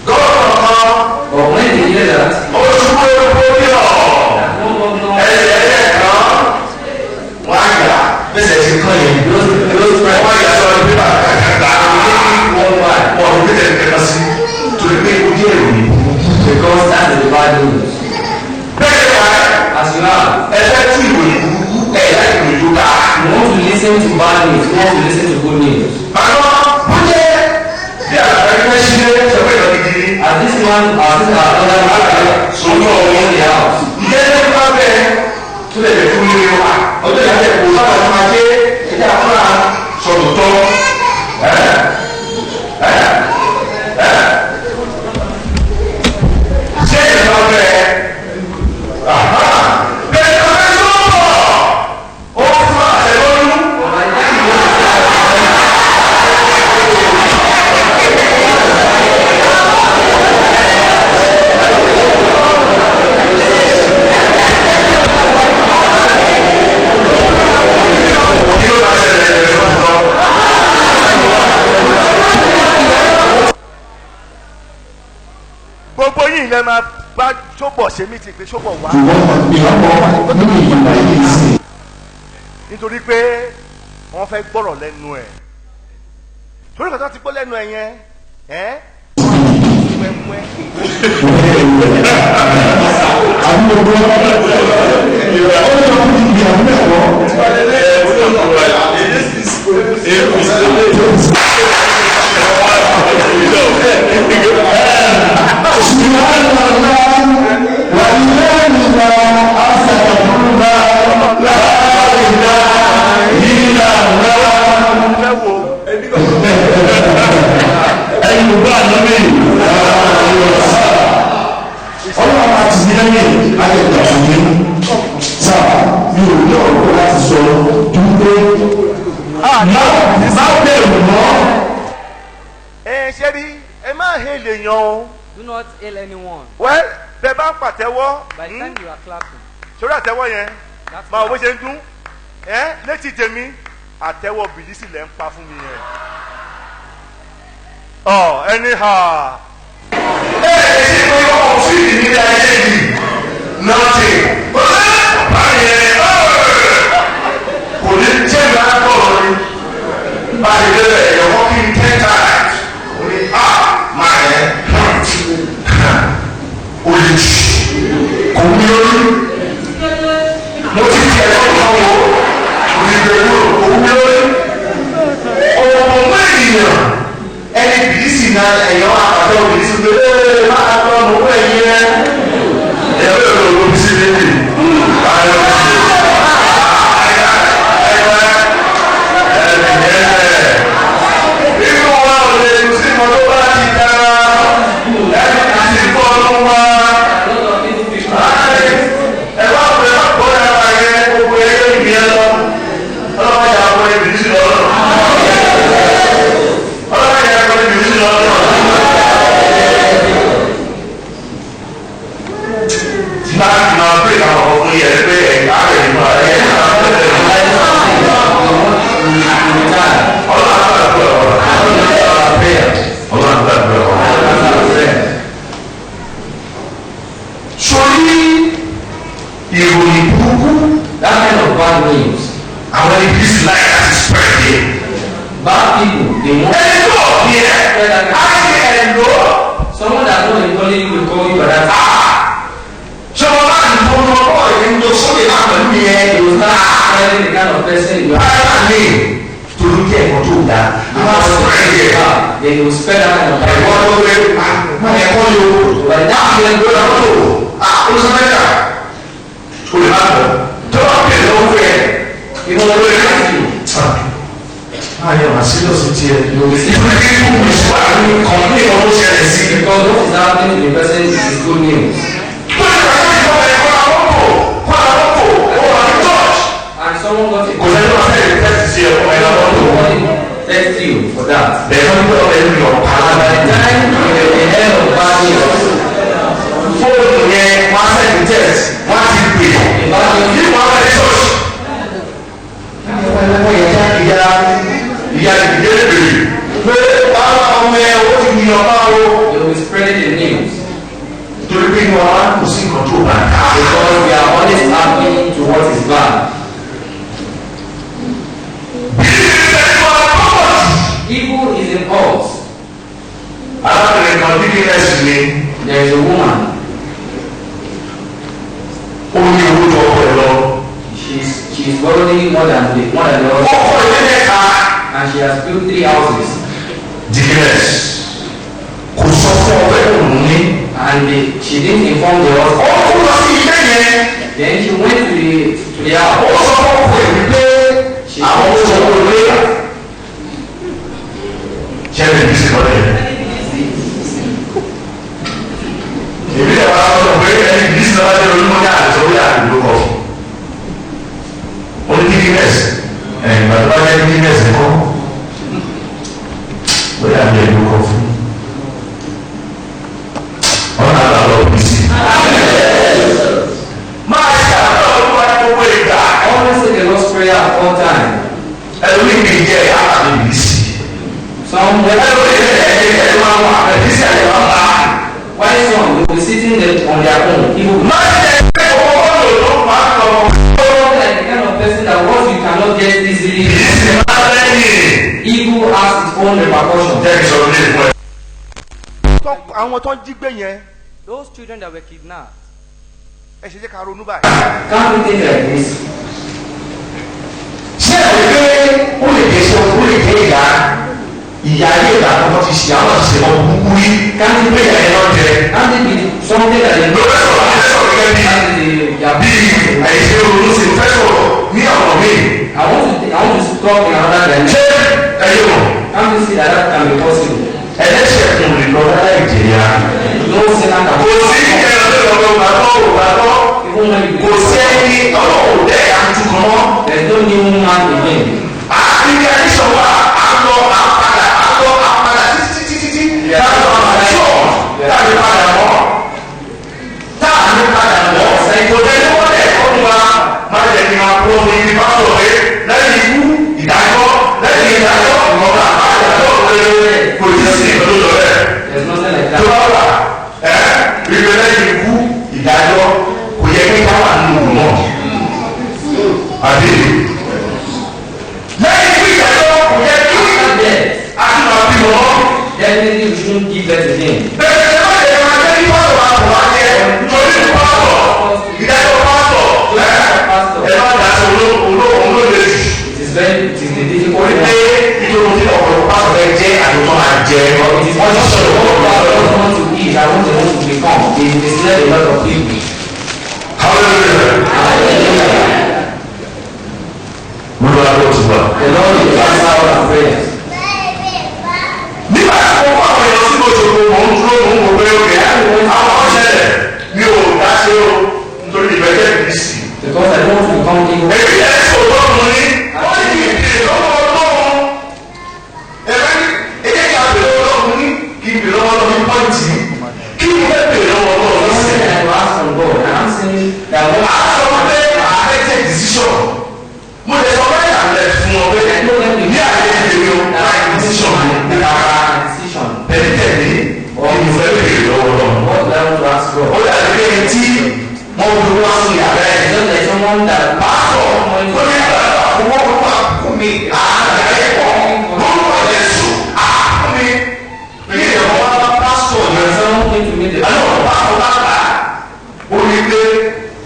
[SPEAKER 3] gómìnà kan
[SPEAKER 2] But when they hear that,
[SPEAKER 3] ó ṣubú epo ní ọ̀.
[SPEAKER 2] that one governor,
[SPEAKER 3] Ẹsẹ̀ ẹ̀yẹ kan wọ́n á yà bẹ́sẹ̀ ti kán yẹn.
[SPEAKER 2] those press,
[SPEAKER 3] Wọ́n á yà sọ ní pépà kàkàkà.
[SPEAKER 2] they take it worldwide
[SPEAKER 3] Wọ́n ò ní tẹ̀lé kẹ́kẹ́ sí. Torí pé ó jẹ́ ìròyìn.
[SPEAKER 2] because that is the bad news.
[SPEAKER 3] Bẹ́ẹ̀ ni wà
[SPEAKER 2] As you are,
[SPEAKER 3] ẹ fẹ́ tú ìròyìn burúkú ẹ̀ láì ìròyìn tó dáa.
[SPEAKER 2] you want to listen to bad news, you want to listen to good news.
[SPEAKER 3] Àná bó jẹ́ bí àgbàdo fẹ́ ṣílé sọ pé ìròyìn gidi.
[SPEAKER 2] As this man, as this our other man,
[SPEAKER 3] Sọ́nù ọ̀hún.
[SPEAKER 2] in the house,
[SPEAKER 3] Ìjẹ́ ní bá bẹ́ẹ̀ tó lè lè fún mi wá. Ọjọ́ ìyá tẹ̀ kó sábà tó máa dé ẹjẹ́ àfúrà sọ̀rọ̀ tọ́. Ṣé ìjọba bẹ́ẹ̀? Bẹ́ẹ̀ ni ọ̀rẹ́ tó ń bọ̀. Ó fún àṣẹ lọ́dún. Kí ló máa ṣẹlẹ̀ ẹ̀rọ lọ?
[SPEAKER 1] Gbogbo yìí lẹ máa bá Ṣóbọ̀ ṣe mí ti pé Ṣóbọ̀ wá. Nítorí pé wọ́n fẹ́ gbọ́rọ̀ lẹ́nu ẹ̀. Torí kan tó ti gbọ́ lẹ́nu ẹ̀ yẹn ẹ́ wẹ́wẹ́. Fẹ́ wo
[SPEAKER 3] Ọlọ́run àti lẹ́yìn ayẹ̀dà fún mi sáà mi ò ní ọ̀rọ̀ láti sọ ju pé má bẹ̀rù mọ́.
[SPEAKER 1] Ẹ ṣe rí, ẹ má he lè yan o.
[SPEAKER 2] Do not hail anyone.
[SPEAKER 1] Wẹ́ bẹ́ẹ̀ bá ń pàtẹ́wọ́,
[SPEAKER 2] By the time you are clapping,
[SPEAKER 1] sórí àtẹ́wọ́ yẹn
[SPEAKER 2] that's
[SPEAKER 1] máa wo bó ṣe ń dún ẹ létí tèmi, àtẹ́wọ́ bìlísì lẹ́ ń pa fún mi yẹn. Ọ ẹni ha.
[SPEAKER 3] Ẹ ẹ ṣe pé ọkọ̀ sí ìdílé ayé yìí nọ́ọ̀tì báyẹn kò ní jẹ́ ìlànà ọ̀rọ̀ báyìí lẹ́lẹ̀ ẹ̀yọ̀ kí n 10 times ó ní a máa yẹ ó lè jù kò ní lórí mo ti fi ẹ̀kọ́ kan wò ó ní gbẹ̀gbẹ̀ kò ní lórí ọ̀pọ̀ mọ́ ènìyàn ẹni bìísì náà ẹ̀yọ́ àpàtẹ òbísí pé ee máa lọ mọ̀ wọ́n ẹ̀yìn ẹ̀ ẹ̀yọ́ bẹ́ẹ̀ lọ òbísí méjì ayọ̀ inú wa ò lè tún sí mọ́ tó bá ti dára ẹni bìísì bọ́ ló wá ẹ bá pè é kó ẹ bá yẹ gbogbo ẹ yóò gbé ẹ lọ ọlọ́wọ́ yà á kó ẹ bìísì lọ́rùn. Ọlọ́run yà kọ́ ibi sí lọ́dọ̀. Tí bá ti máa pè àwọn ọkùnrin yẹn pé ẹ̀ka rẹ̀ ní ọ̀rẹ́ yẹn náà ọlọ́run àgbàdo ọ̀rọ̀. Ọlọ́run àgbàdo ọ̀rọ̀. Sórí ìròyìn burúkú
[SPEAKER 2] That kind of bad news.
[SPEAKER 3] àwọn ibi sí láì láti spread yẹn.
[SPEAKER 2] Bad people, they want
[SPEAKER 3] Ẹni tó ọ̀gbìn ẹ̀ á ṣe ẹ̀ lò ó.
[SPEAKER 2] someone that knows they calling you will call you by that.
[SPEAKER 3] Ṣé wọn bá ń tó lọ bọ́ ìrìn tó sókè náà pẹ̀lú yẹn?
[SPEAKER 2] They will start spreading the kind of person you are.
[SPEAKER 3] Báyọ̀ ní torí jẹ́ ẹ̀kọ́ tó dáa. Àwọn spread yẹn.
[SPEAKER 2] Then they will spread that kind of bad
[SPEAKER 3] Ẹ̀kọ́ tó lé máa ẹ̀kọ́ yóò.
[SPEAKER 2] By the time you
[SPEAKER 3] Ló lọ tó olùsọ̀mẹ́ta. O lè má bọ̀. Tó bá pè lọ́wọ́ ẹ̀.
[SPEAKER 2] Even though they ask you,
[SPEAKER 3] Ayọ̀ màá sí lọ́sí tiẹ̀.
[SPEAKER 2] you will see.
[SPEAKER 3] Ìfúnni kí kú ìṣúwà ní kọ̀ọ̀mí ọ̀hún ṣẹlẹ̀ sí.
[SPEAKER 2] Because what is happening to the person is good news. And someone got a
[SPEAKER 3] Kò sẹ́ni wọ́n fẹ́ẹ́ tẹ́sí sí ẹ̀kọ́ ẹ̀ lọ́wọ́ tó.
[SPEAKER 2] Somebody text you for that.
[SPEAKER 3] Bẹ̀rẹ̀ wọ́n gbé ọmọ ẹ̀rù yọ̀ pa.
[SPEAKER 2] And by the time you were the head of bad news,
[SPEAKER 3] Fóònù yẹn wọ́n á sẹ́ni tẹ́sí, wọ́n á ti pè.
[SPEAKER 2] the bad news
[SPEAKER 3] Ní wọ́n á fẹ́ ṣọ́ọ̀ṣì. Ìyá ìyá ìdílé bèrè pé báwa ọmọ ẹ ó ti yàn bá o.
[SPEAKER 2] they will be spreading the news.
[SPEAKER 3] Torí pé inú wa kò sí nǹkan tó bá ká.
[SPEAKER 2] Because we are always happy to what is bad.
[SPEAKER 3] Bí ìṣẹ̀lẹ̀ tó wà lọ́wọ́ jù.
[SPEAKER 2] Evil is in us.
[SPEAKER 3] Arábìnrin kan DKS ni
[SPEAKER 2] There is a woman.
[SPEAKER 3] ó ní owó tó ọkọ ẹ lọ.
[SPEAKER 2] She's wealthy more than the
[SPEAKER 3] Ọkọ
[SPEAKER 2] husband,
[SPEAKER 3] ilé mẹ́ta.
[SPEAKER 2] and she has built 3 houses.
[SPEAKER 3] DKS kò sọ fún ọkọ ẹ òun ní.
[SPEAKER 2] And she didn't inform the
[SPEAKER 3] Ó
[SPEAKER 2] husband.
[SPEAKER 3] kú lọ sí ilé yẹn.
[SPEAKER 2] Then she went to the
[SPEAKER 3] Ó
[SPEAKER 2] house.
[SPEAKER 3] sọ fún ọkọ ẹ wípé
[SPEAKER 2] She
[SPEAKER 3] àwọn ó sọ owó ilé. Ṣé ẹ lè bí sí lọ́dẹ̀? Èmi lè wá sọ pé ẹni bí sí lọ́dẹ̀ onímọ̀ ní àtẹ̀sọ́ orí àdúgbò kọ̀. Ó ní DKS ẹ̀ ìgbà tó bá jẹ́ DKS nìkan. Bóyá mi ẹ̀ ló kọ fún. Ọ̀nà àlọ́ bí sí. Máa ṣe àdúrà olúwa ní gbogbo ìgbà.
[SPEAKER 2] Always say the Lord's Prayer at all time.
[SPEAKER 3] Ẹlòmíì kì í jẹ́ ẹ̀yà àti ìbísí.
[SPEAKER 2] Some
[SPEAKER 3] Ẹlòmíì kì í jẹ́ ẹ̀yà máa wà ìbísí àti ìwà bá.
[SPEAKER 2] why some will be sitting there on their own. Evil will
[SPEAKER 3] Má ṣe ẹgbẹ́ owó lò ló máa ń lọ.
[SPEAKER 2] like the kind of person that what you cannot get easily.
[SPEAKER 3] Ìbísí máa lẹ́yìn.
[SPEAKER 2] Evil has its own repercussions.
[SPEAKER 3] Jẹ́ kí n sọ ní ìfún ẹ.
[SPEAKER 1] Àwọn tó ń jí gbé yẹn,
[SPEAKER 2] Those children that were kidnapped.
[SPEAKER 1] ẹ ṣe jẹ́ ká ronú báyìí.
[SPEAKER 2] Can't we think like this?
[SPEAKER 3] Ṣé ẹ pé ó lè jẹ́ ṣe ó lè jẹ́ ìyá ìyá ayé ìgbà àkọ́kọ́ ti ṣe àwọn àṣìṣe wọn kúkú rí pé ìyá yẹn lọ jẹ.
[SPEAKER 2] Can't it be something that they
[SPEAKER 3] Ló fẹ́ sọ̀rọ̀ fẹ́ sọ̀rọ̀ gẹ́gẹ́ bí
[SPEAKER 2] Can't it
[SPEAKER 3] bí
[SPEAKER 2] be
[SPEAKER 3] àìṣe ronú sí fẹ́ sọ̀rọ̀ ní ọ̀rọ̀ mi.
[SPEAKER 2] I want to talk in another
[SPEAKER 3] Ṣé
[SPEAKER 2] dimension.
[SPEAKER 3] ẹyẹ mọ̀
[SPEAKER 2] Can't you see that that can be possible?
[SPEAKER 3] ẹlẹ́ṣẹ̀ kùn lè lọ láì jẹ̀yà.
[SPEAKER 2] No sinner can
[SPEAKER 3] Kò sí ẹ̀rọ lọ́dọ̀ bàbá ò bàbá
[SPEAKER 2] even when you
[SPEAKER 3] kò sí ẹni ọlọ́run dẹ́ àtúntò kan mọ́.
[SPEAKER 2] There's no new man again.
[SPEAKER 3] Àbíkí àdìsọ wa à ń lọ à ń padà à ń lọ à ń padà títí títí títí táàbí padà sọ táàbí padà mọ́ táàbí padà mọ́ kò dé ní wọ́n lẹ̀ kọ́ wa má jẹ́ kí n máa kó ní ibi pásítọ̀ pé lẹ́yìn ikú ìdájọ́ lẹ́yìn ìdájọ́ ọ̀gá àbájáde rere kò tí sí ìtọ́jú lọ rẹ̀
[SPEAKER 2] There's nothing like
[SPEAKER 3] tó
[SPEAKER 2] that.
[SPEAKER 3] bá wà ẹ́ wípé lẹ́yìn ikú ìdájọ́ kò yẹ kí ká wà nínú ìlú mọ́ àbí lẹ́yìn ikú ìdájọ́ kò yẹ kí
[SPEAKER 2] After death,
[SPEAKER 3] a tún máa bí wọn.
[SPEAKER 2] definitely we shouldn't give birth again.
[SPEAKER 3] Bẹ́ẹ̀ ni wọ́n lè máa jẹ́ kí pásítọ̀ máa bọ̀ wá jẹ́ nítorí pásítọ̀ ìdájọ́ pásítọ̀ ẹ́ ẹ má dá sí olóògùn ló lè jù.
[SPEAKER 2] It is the difficult
[SPEAKER 3] Orí pé
[SPEAKER 2] one.
[SPEAKER 3] nítorí tí ọ̀pọ̀lọpọ̀ pásítọ̀ fẹ́ jẹ́ àdótọ́ máa jẹ
[SPEAKER 2] But it is
[SPEAKER 3] wọ́n ti sọ̀rọ̀ wọ́n
[SPEAKER 2] what
[SPEAKER 3] lọ́wọ́.
[SPEAKER 2] I don't want to eat, I want to want to become. They misled a lot of people.
[SPEAKER 3] Hallelujah. Olúwa ló ti wà.
[SPEAKER 2] The Lord will answer all our prayers.
[SPEAKER 3] Nígbà tí mo kó àwọn èèyàn sínú Òṣogbo, mò ń dúró mò ń wò pé òkè àwọn ọ̀ṣẹ̀lẹ̀ mi ò dá ṣe o nítorí ìfẹ́ jẹ́ ìbísí.
[SPEAKER 2] Because I don't want to become evil.
[SPEAKER 3] Èmi yẹn sọ ọlọ́run ní wọ́n ní kí n bèrè lọ́wọ́ ọlọ́run. Ẹ̀rẹ́ ní ẹ̀jẹ̀ kí a bèrè ọlọ́run ní kí n bèrè lọ́wọ́ ọlọ́run ní pọ́ǹtì. Kí n fẹ́ bèrè lọ́wọ́ ọlọ́run ní
[SPEAKER 2] Something
[SPEAKER 3] sẹ́yìn.
[SPEAKER 2] that I will ask from God. And I'm saying that what
[SPEAKER 3] A sọ pé ààrẹ take decision. Mo lè sọ báyìí àlẹ́ fún ọ pé ní àyè ìbèrè o láì decision ní ara
[SPEAKER 2] decision.
[SPEAKER 3] ẹni tẹ̀lé kí n fẹ́ bèrè lọ́wọ́ ọlọ́run.
[SPEAKER 2] What do I want to ask God?
[SPEAKER 3] Ó dàbí ẹni tí wọ́n fi wá sí yàrá ẹ̀.
[SPEAKER 2] It's just like someone that
[SPEAKER 3] Pásítọ̀ ó ní owó wà fún mi àgbẹ̀ pọ̀ lórúkọ Jésù àfún mi. Ní ìyàwó wa bá pásítọ̀
[SPEAKER 2] And
[SPEAKER 3] yẹn.
[SPEAKER 2] someone came to me the
[SPEAKER 3] Àná pásítọ̀ bá bá ó ní pé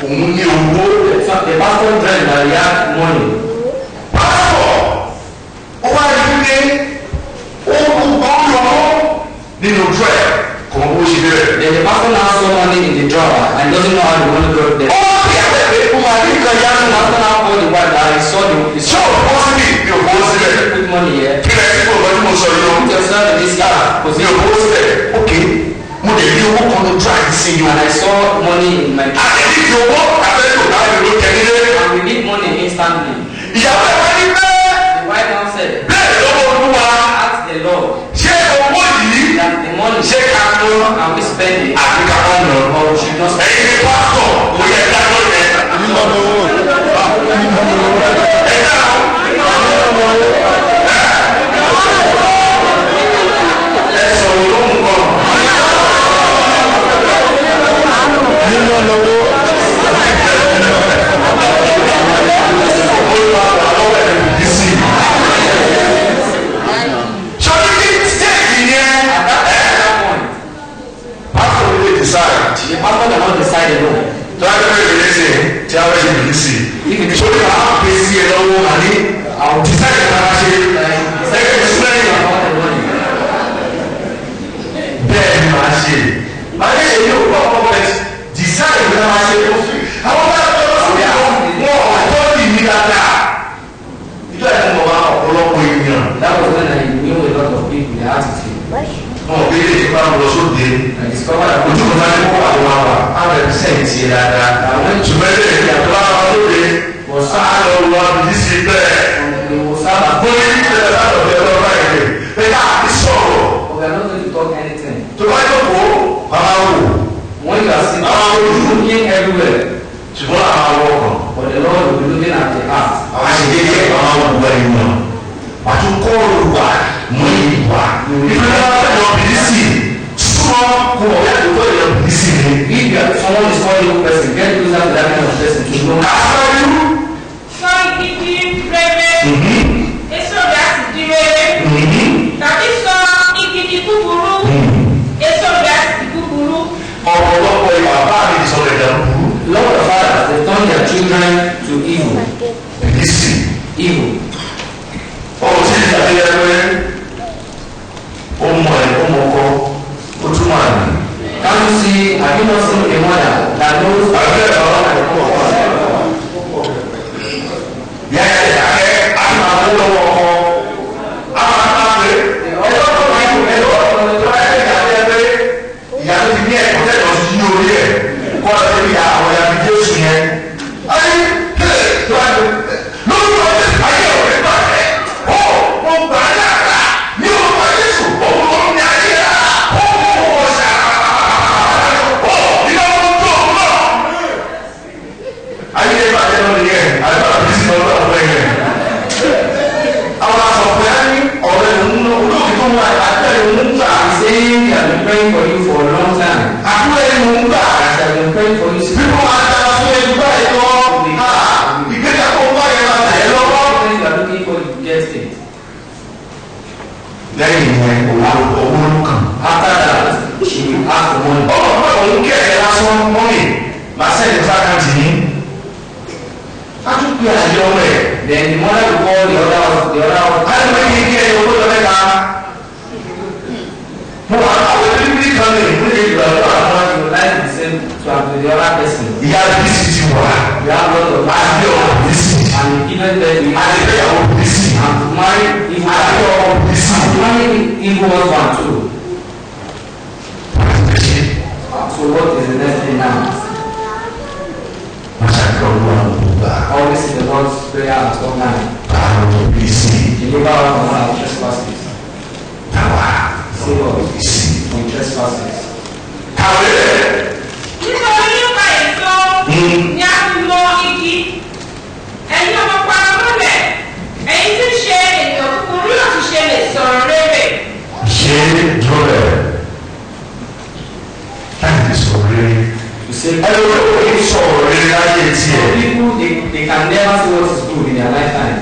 [SPEAKER 3] òun ní owó.
[SPEAKER 2] The pastor dreamt that he had money.
[SPEAKER 3] Pásítọ̀ ó wá rí pé ó kú ọ̀yọ́ nínú dúrẹ̀ kò mọ bó ṣe débẹ̀.
[SPEAKER 2] Then the pastor now saw money in the drawer and doesn't know how the money got
[SPEAKER 3] Ó
[SPEAKER 2] there.
[SPEAKER 3] wá fi àgbẹ̀ pé ó máa ní nǹkan
[SPEAKER 2] The
[SPEAKER 3] yanu.
[SPEAKER 2] pastor now called the wife that he saw the he
[SPEAKER 3] Ṣé
[SPEAKER 2] saw
[SPEAKER 3] ò bọ́ síbí? Mi ò bọ́ síbẹ̀.
[SPEAKER 2] put money here.
[SPEAKER 3] Kí lẹ sí kò lọ́dún mo sọ yìí o.
[SPEAKER 2] Put yourself in this
[SPEAKER 3] Mi ò
[SPEAKER 2] position.
[SPEAKER 3] bọ́ síbẹ̀. Ok, mo lè rí owó kan ní dúrà yìí sí yìí o.
[SPEAKER 2] And I saw money in my drawer.
[SPEAKER 3] Àtẹ̀lé ìdí owó àtẹ̀lé òkà ló jẹ nílé.
[SPEAKER 2] And we need money instantly.
[SPEAKER 3] Ìyàwó ẹ̀ wá ní bẹ́ẹ̀
[SPEAKER 2] The wife now said,
[SPEAKER 3] bẹ́ẹ̀ lọ́wọ́ olúwa.
[SPEAKER 2] ask the Lord
[SPEAKER 3] Ṣé owó yìí
[SPEAKER 2] that the money
[SPEAKER 3] ṣé ká ná
[SPEAKER 2] can we spend it
[SPEAKER 3] àbí ká má ná?
[SPEAKER 2] or we should not spend it.
[SPEAKER 3] Ẹ̀yin ni pásítọ̀ kò yẹ dájọ́ yẹn. Ẹ dáhùn. Ẹ sọ̀rọ̀ lóhùn kan. Olúwa wà lọ́wọ́ ẹ̀ bí sí. Sọ́ni kí stéèkì yẹn
[SPEAKER 2] At that point,
[SPEAKER 3] pásítọ̀ lè decide.
[SPEAKER 2] the pastor cannot decide alone.
[SPEAKER 3] Tí wọ́n fẹ́ bèrè sí tí wọ́n fẹ́ ṣe bèrè sí.
[SPEAKER 2] If it is
[SPEAKER 3] Sọ́ni àwọn pè sí ẹ lọ́wọ́ àní decide ká máa ṣe ẹgbẹ́ sẹ́yìn.
[SPEAKER 2] about the money,
[SPEAKER 3] Bẹ́ẹ̀ ni màá ṣe. Màá ní èyí ò gbọ́ ọkọ bẹ́ẹ̀ decide ká máa ṣe ó fi. Àwọn bá lọ sí àwọn wọn ọ̀tọ́ yìí ní dáadáa. Ìjọ ẹ̀ mọ̀ wá ọ̀pọ̀lọpọ̀ èèyàn.
[SPEAKER 2] that was when I knew a lot of people, their attitude.
[SPEAKER 3] Wọn ò béèrè ìfipá lọ sóde.
[SPEAKER 2] I discovered that
[SPEAKER 3] Ojú kan náà ní kó àwọn àwà á rẹ̀ sẹ́ǹtì dáadáa. Ṣùgbọ́n ilé ìyàtọ̀ bá wà lóde. Á lọ wọ àbíyí sí bẹ́ẹ̀.
[SPEAKER 2] they will serve as
[SPEAKER 3] Mo ní ìṣẹ̀lẹ̀ látọ̀ bí ọlọ́run báyìí pé ká àbí sọ̀rọ̀.
[SPEAKER 2] but we are not going to talk anything.
[SPEAKER 3] Tó bá jókòó, màmá wò.
[SPEAKER 2] When you are sitting,
[SPEAKER 3] Ah.
[SPEAKER 2] looking everywhere,
[SPEAKER 3] Ṣùgbọ́n àwọn awọ kan.
[SPEAKER 2] but the Lord will be looking at the heart.
[SPEAKER 3] Àwọn àṣeyẹyẹ àwọn awọ ìmọ̀. Àtúnkọ́ olùwà mú ìwà. Ìfẹ́ lọ bìí sí. Súnmọ́ kò wọ́n yàtọ̀ tó yẹ bìí sí ni.
[SPEAKER 2] If you are, someone is called evil person, get closer to that kind of person to know.
[SPEAKER 3] Kàṣáyú.
[SPEAKER 4] Sọ ìkìkì rere.
[SPEAKER 2] Then the mother will call the other the other
[SPEAKER 3] A lè wọ́n yí kí ẹni owó lọ mẹ́ta. Mo wà àwọn bíbí kan ní ìpínlẹ̀ ìgbà tó wà.
[SPEAKER 2] husband. You would like the same to have to the other person.
[SPEAKER 3] Ìyá bísí ti wà.
[SPEAKER 2] You have lot of
[SPEAKER 3] Àti ọmọ bísí.
[SPEAKER 2] and you given birth to
[SPEAKER 3] Àti ìgbéyàwó bísí.
[SPEAKER 2] and to marry evil
[SPEAKER 3] Àti ọmọ bísí.
[SPEAKER 2] and to marry evil husband too. So what is the next thing now?
[SPEAKER 3] Wọ́n ṣàkíyàn olúwa ló gbà.
[SPEAKER 2] Always in the Lord's prayer at all time.
[SPEAKER 3] Báwo bísí?
[SPEAKER 2] Deliver us from our trespasses.
[SPEAKER 3] Táwa
[SPEAKER 2] Save us
[SPEAKER 3] bísí.
[SPEAKER 2] from trespasses.
[SPEAKER 3] Kàwé rẹ̀.
[SPEAKER 4] Nítorí nípa èso ni a fi mọ igi. Ẹ̀yin ọmọ paramọ́lẹ̀, ẹ̀yin tí ń ṣe ènìyàn búburú yóò ti ṣe lè sọ̀rọ̀ rere.
[SPEAKER 3] Ṣé dúró rẹ̀? Láti sọ̀rọ̀ rere.
[SPEAKER 2] To say
[SPEAKER 3] Ẹni olówó yìí sọ̀rọ̀ rere láyé tiẹ̀.
[SPEAKER 2] some people they can never see what is good in their lifetime.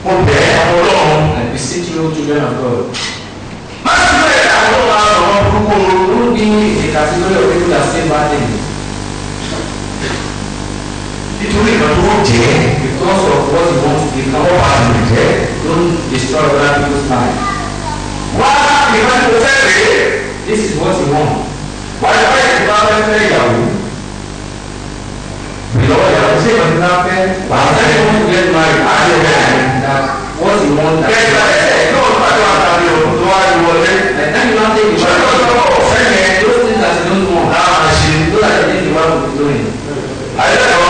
[SPEAKER 3] Mo bẹ̀ ẹ́ ọmọ ọlọ́run.
[SPEAKER 2] I beseech you, children of God.
[SPEAKER 3] Má sì bẹ̀rẹ̀ àwọn ọmọ àwọn burúkú.
[SPEAKER 2] Don't be in the category of people that say bad things
[SPEAKER 3] Nítorí ìgbà tó jẹ́
[SPEAKER 2] because of what you want to become.
[SPEAKER 3] wọ́n bá lè jẹ́.
[SPEAKER 2] Don't destroy other people's life.
[SPEAKER 3] Wá ìgbà tó fẹ́ rèé.
[SPEAKER 2] This is what you want.
[SPEAKER 3] Wá ìgbà tó bá fẹ́ fẹ́ ìyàwó. Ìlọ́wọ́ ìyàwó ṣé ìgbà tó bá fẹ́ wà á
[SPEAKER 2] When
[SPEAKER 3] fẹ́.
[SPEAKER 2] you want to get married,
[SPEAKER 3] Á lè fẹ́.
[SPEAKER 2] that what you want that
[SPEAKER 3] Kẹ̀kẹ́ ẹsẹ̀ náà tó bá tó wà tàbí òkú tó wá ní wọlé.
[SPEAKER 2] by the time you now take the
[SPEAKER 3] Ìṣòro
[SPEAKER 2] wife,
[SPEAKER 3] tó wọ̀ fẹ́ yẹn
[SPEAKER 2] those things that you don't want,
[SPEAKER 3] náà máa ṣe.
[SPEAKER 2] those are the things the wife will be doing.
[SPEAKER 3] Àyẹ̀kọ́.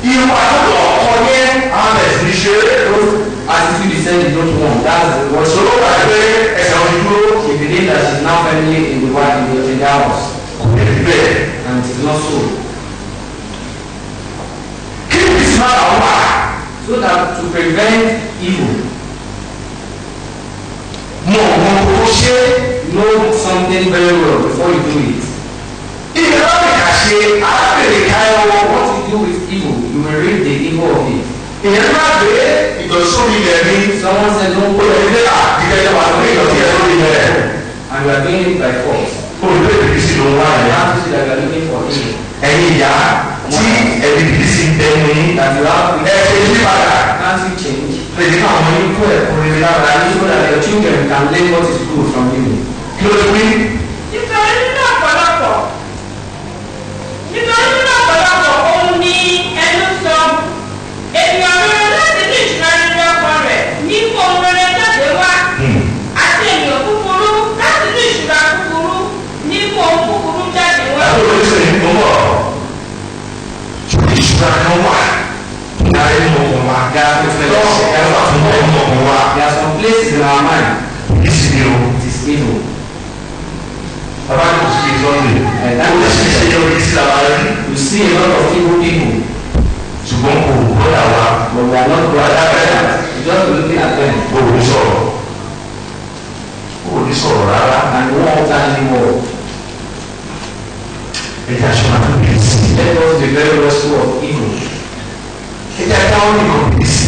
[SPEAKER 3] Ìwà tó ọkọ yẹn á bẹ̀ sí ṣe.
[SPEAKER 2] Those attitude you said you don't want, that's the what she,
[SPEAKER 3] Ìṣòro wà pé ẹsẹ̀ òní dúró.
[SPEAKER 2] she believes that she's now firmly in the wife in the house,
[SPEAKER 3] Kò ní rí bẹ́ẹ̀.
[SPEAKER 2] and it is not so.
[SPEAKER 3] Kí ni ìsúná wà?
[SPEAKER 2] So that to prevent evil,
[SPEAKER 3] Mọ òun kò ṣe.
[SPEAKER 2] know something very well before you do it.
[SPEAKER 3] Ìyẹn bá mi kà ṣe arábìnrin káyọ̀.
[SPEAKER 2] What you do with evil, you will reap the evil of it.
[SPEAKER 3] Ìyẹn bá gbé ìdọ̀tí sórí ilẹ̀ mi.
[SPEAKER 2] Someone said, don't
[SPEAKER 3] Ó
[SPEAKER 2] go
[SPEAKER 3] lè dé àdìgẹ́jọ́ wà lórí ìdọ̀tí ẹ̀ lórí ilẹ̀.
[SPEAKER 2] and you are doing it by force.
[SPEAKER 3] Olùdó ìbílísì ló ń wá
[SPEAKER 2] You
[SPEAKER 3] yẹn.
[SPEAKER 2] have to see that you are looking for evil.
[SPEAKER 3] Ẹ̀yin ìyá tí ẹ̀mí ìbílísì ń bẹ ní.
[SPEAKER 2] That you have
[SPEAKER 3] Ẹ ṣe yí padà.
[SPEAKER 2] can't you change?
[SPEAKER 3] Lè ní káwọn ọmọ yín kó ẹ̀kọ́ rere lára
[SPEAKER 2] And
[SPEAKER 3] yín.
[SPEAKER 2] so that your children can learn what is good from you.
[SPEAKER 3] Kí ló dé wí?
[SPEAKER 4] Nítorí nínú ọ̀pọ̀lọpọ̀ nítorí nínú ọ̀pọ̀lọpọ̀ ohun ni ẹnu sọ. Ènìyàn rere láti ní ìṣúra rere ọkàn rẹ̀ ní kó ohun rere jáde wá. Àti ènìyàn búburú láti ní ìṣúra búburú ní kó ohun búburú jáde wá.
[SPEAKER 3] Láti oríṣiríṣi ní gbọ́mọ̀. Ṣùgbọ́n ìṣúra kan wà. Ìdarí nínú ọkàn wa. Lọ́sẹ̀ ẹ wà fún nínú ọkàn wa.
[SPEAKER 2] There are some places in our mind,
[SPEAKER 3] Ìbísí ni o.
[SPEAKER 2] it is evil.
[SPEAKER 3] Bàbá mi kò sí Sunday. Oríṣiríṣi oríṣiríṣi làwọn rí.
[SPEAKER 2] You see a lot of evil people,
[SPEAKER 3] Ṣùgbọ́n kò gbọ́dọ̀ wa.
[SPEAKER 2] but we are not bothered. You just be looking at them
[SPEAKER 3] O ò ní sọ̀rọ̀. O ò ní sọ̀rọ̀ rárá.
[SPEAKER 2] and you won't utter any word.
[SPEAKER 3] Ẹ jẹ́ aṣọ àti bìrìsì.
[SPEAKER 2] Let us be very watchful of evil.
[SPEAKER 3] Ẹ jẹ́ adáwọ̀ nìkan bìrìsì.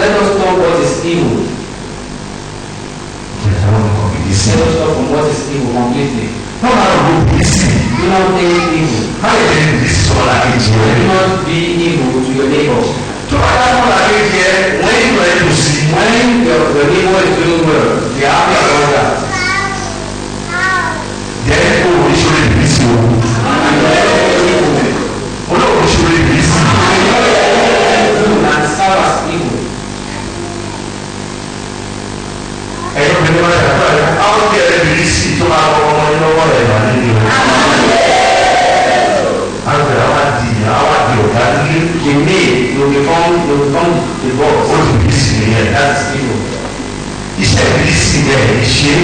[SPEAKER 2] Let us stop what is evil.
[SPEAKER 3] Ẹ jẹ́ adáwọ̀ nìkan bìrìsì.
[SPEAKER 2] Let us stop from what is evil completely.
[SPEAKER 3] Wọ́n máa ń lo bìrìsì.
[SPEAKER 2] Do not think evil.
[SPEAKER 3] Má lè jẹ́ bìrìsì sọ̀rọ̀ làkejì
[SPEAKER 2] Do
[SPEAKER 3] rẹ̀.
[SPEAKER 2] not be evil to your neighbor.
[SPEAKER 3] Tó bá dáwọ̀ làkejì ẹ, wọ́n yìí lọ ẹ̀dùn sí.
[SPEAKER 2] When your neighbor is doing well, be happy about that.
[SPEAKER 3] Jẹ́ kó o ní sórí bìrìsì o. Olóòwò sórí bìrìsì.
[SPEAKER 2] Good and serve as evil.
[SPEAKER 3] Ẹ̀yin obìnrin máa ṣàdúrà yẹn. Àwọn tí ẹ bìrìsì tó máa kọ́ ọmọ yín lọ́wọ́ rẹ̀ wà nínú rẹ̀. Àwọn ìgbà wa di àwọn àti ọ̀gá nílé.
[SPEAKER 2] The maid will become the boss.
[SPEAKER 3] Ó ti bìrìsì nìyẹn.
[SPEAKER 2] That is evil.
[SPEAKER 3] Iṣẹ́ bìrìsì yẹn ṣe é.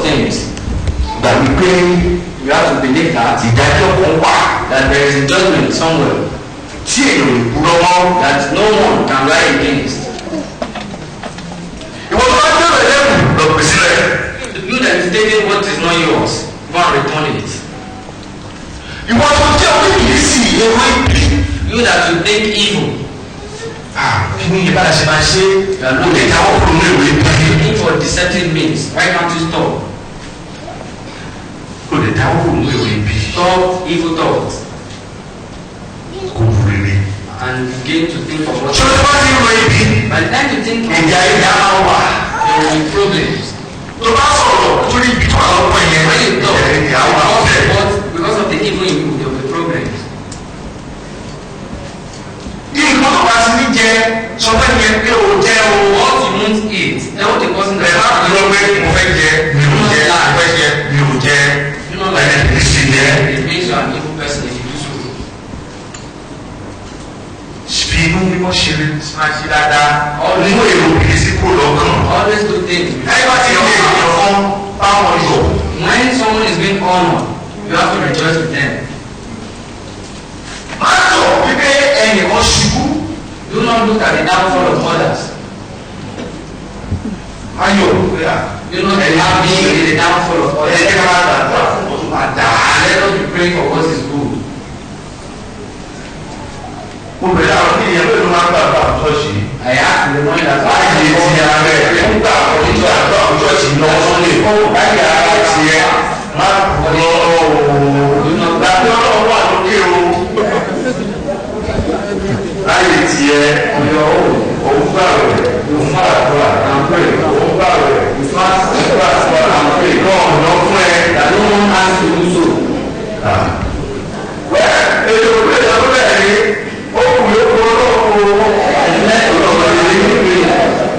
[SPEAKER 2] things.
[SPEAKER 3] Gbà wípé
[SPEAKER 2] You have to believe that
[SPEAKER 3] ìdájọ́ kan wà
[SPEAKER 2] that there is a judgment somewhere
[SPEAKER 3] tí èèyàn ò kúrò mọ́.
[SPEAKER 2] that no one can lie against.
[SPEAKER 3] Ìwọ tó bá dẹ̀rẹ̀ lẹ́rù lọ pè sílẹ̀.
[SPEAKER 2] You that is taking what is not yours, go and return it.
[SPEAKER 3] Ìwọ tó jẹ́ oníbìrísì ewé ìbí.
[SPEAKER 2] You that you think evil,
[SPEAKER 3] Kí ni ìbára ṣe máa ṣe? O lè dáwọ́ kúrò ní ìwé ìbí.
[SPEAKER 2] looking for deceptive means, why can't you stop?
[SPEAKER 3] O lè dáwọ́ kúrò ní ìwé ìbí.
[SPEAKER 2] Stop evil thoughts
[SPEAKER 3] Kò wù rere.
[SPEAKER 2] and begin to think of what.
[SPEAKER 3] Ṣé o bá ti rọ ibi?
[SPEAKER 2] By the time you think of
[SPEAKER 3] Ìjà ìjà máa wà.
[SPEAKER 2] there will be problems.
[SPEAKER 3] Tó bá sọ̀rọ̀ torí ibi tó wà lọ́pọ̀ yẹn.
[SPEAKER 2] When you talk,
[SPEAKER 3] Ìjà ìjà wà bẹ́ẹ̀.
[SPEAKER 2] because of the evil in you, there will be problems.
[SPEAKER 3] Nǹkan tó bá ti ní jẹ, sọ fẹ́ ni ẹ pé o jẹ́ o.
[SPEAKER 2] What you won't eat, tell the person
[SPEAKER 3] Ẹ má
[SPEAKER 2] that
[SPEAKER 3] lọ pé mo fẹ́ jẹ, mi ò jẹ, mo fẹ́ jẹ, mi ò jẹ.
[SPEAKER 2] you know
[SPEAKER 3] Ẹni
[SPEAKER 2] like
[SPEAKER 3] kìí ṣe yẹ.
[SPEAKER 2] it makes you an evil person if you do so.
[SPEAKER 3] Fi inú mímọ́ ṣeré máa ṣe dáadáa. Mú èrò kìí sí kúrò lọ́kàn.
[SPEAKER 2] Always do things.
[SPEAKER 3] Ẹ bá ti rí èèyàn kan báwọn yọ̀.
[SPEAKER 2] When someone is being honored, you have to rejoice with them.
[SPEAKER 3] Má sọ wípé ẹnìkan ṣubú.
[SPEAKER 2] Do not look at the downfall of others.
[SPEAKER 3] Má yọ̀ pé à.
[SPEAKER 2] Do not be happy with the downfall of
[SPEAKER 3] Ẹ
[SPEAKER 2] others.
[SPEAKER 3] jẹ́ ká máa gbàdúrà fún ọ̀tún máa dà á.
[SPEAKER 2] And let us be praying for what is good.
[SPEAKER 3] Mo bẹ̀rẹ̀ àwọn kí ìyẹn ló máa ń gbàdúrà fún ṣọ́ọ̀ṣì.
[SPEAKER 2] I ask the one that
[SPEAKER 3] Láyé ti ara rẹ̀ ń gbà onígbà àdúrà fún ṣọ́ọ̀ṣì náà sọ́lé. Láyé ara tiẹ̀ má lọ ooo. Lábẹ́ ọlọ́run wà lókè o. Láyé tiẹ̀
[SPEAKER 2] on your own,
[SPEAKER 3] òun gbà rẹ̀ òun gbàdúrà
[SPEAKER 2] and pray.
[SPEAKER 3] òun gbà rẹ̀
[SPEAKER 2] You fast
[SPEAKER 3] òun gbàdúrà
[SPEAKER 2] and pray.
[SPEAKER 3] náà ọ̀nà fún ẹ.
[SPEAKER 2] That no one has to do so.
[SPEAKER 3] Wẹ́ẹ̀ èdè òkú èdè ọdún bẹ́ẹ̀ ni ó kù yóò kú ọlọ́run o.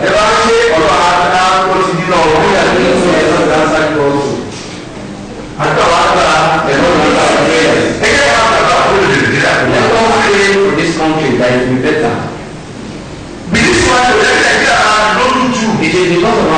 [SPEAKER 3] Ẹ bá ṣe ọ̀rọ̀ àdá ó ti dín náà
[SPEAKER 2] You
[SPEAKER 3] o.
[SPEAKER 2] that do so, the Lord answer you also.
[SPEAKER 3] Àdúrà wa gba
[SPEAKER 2] The Lord will answer prayers.
[SPEAKER 3] ẹ jẹ́ ká gbàgbà kó lè lè dé àkókò.
[SPEAKER 2] Let us pray for this country that it will be better.
[SPEAKER 3] Bìlísì wa ni òjẹ́ Nàìjíríà máa lójú jù.
[SPEAKER 2] It is because of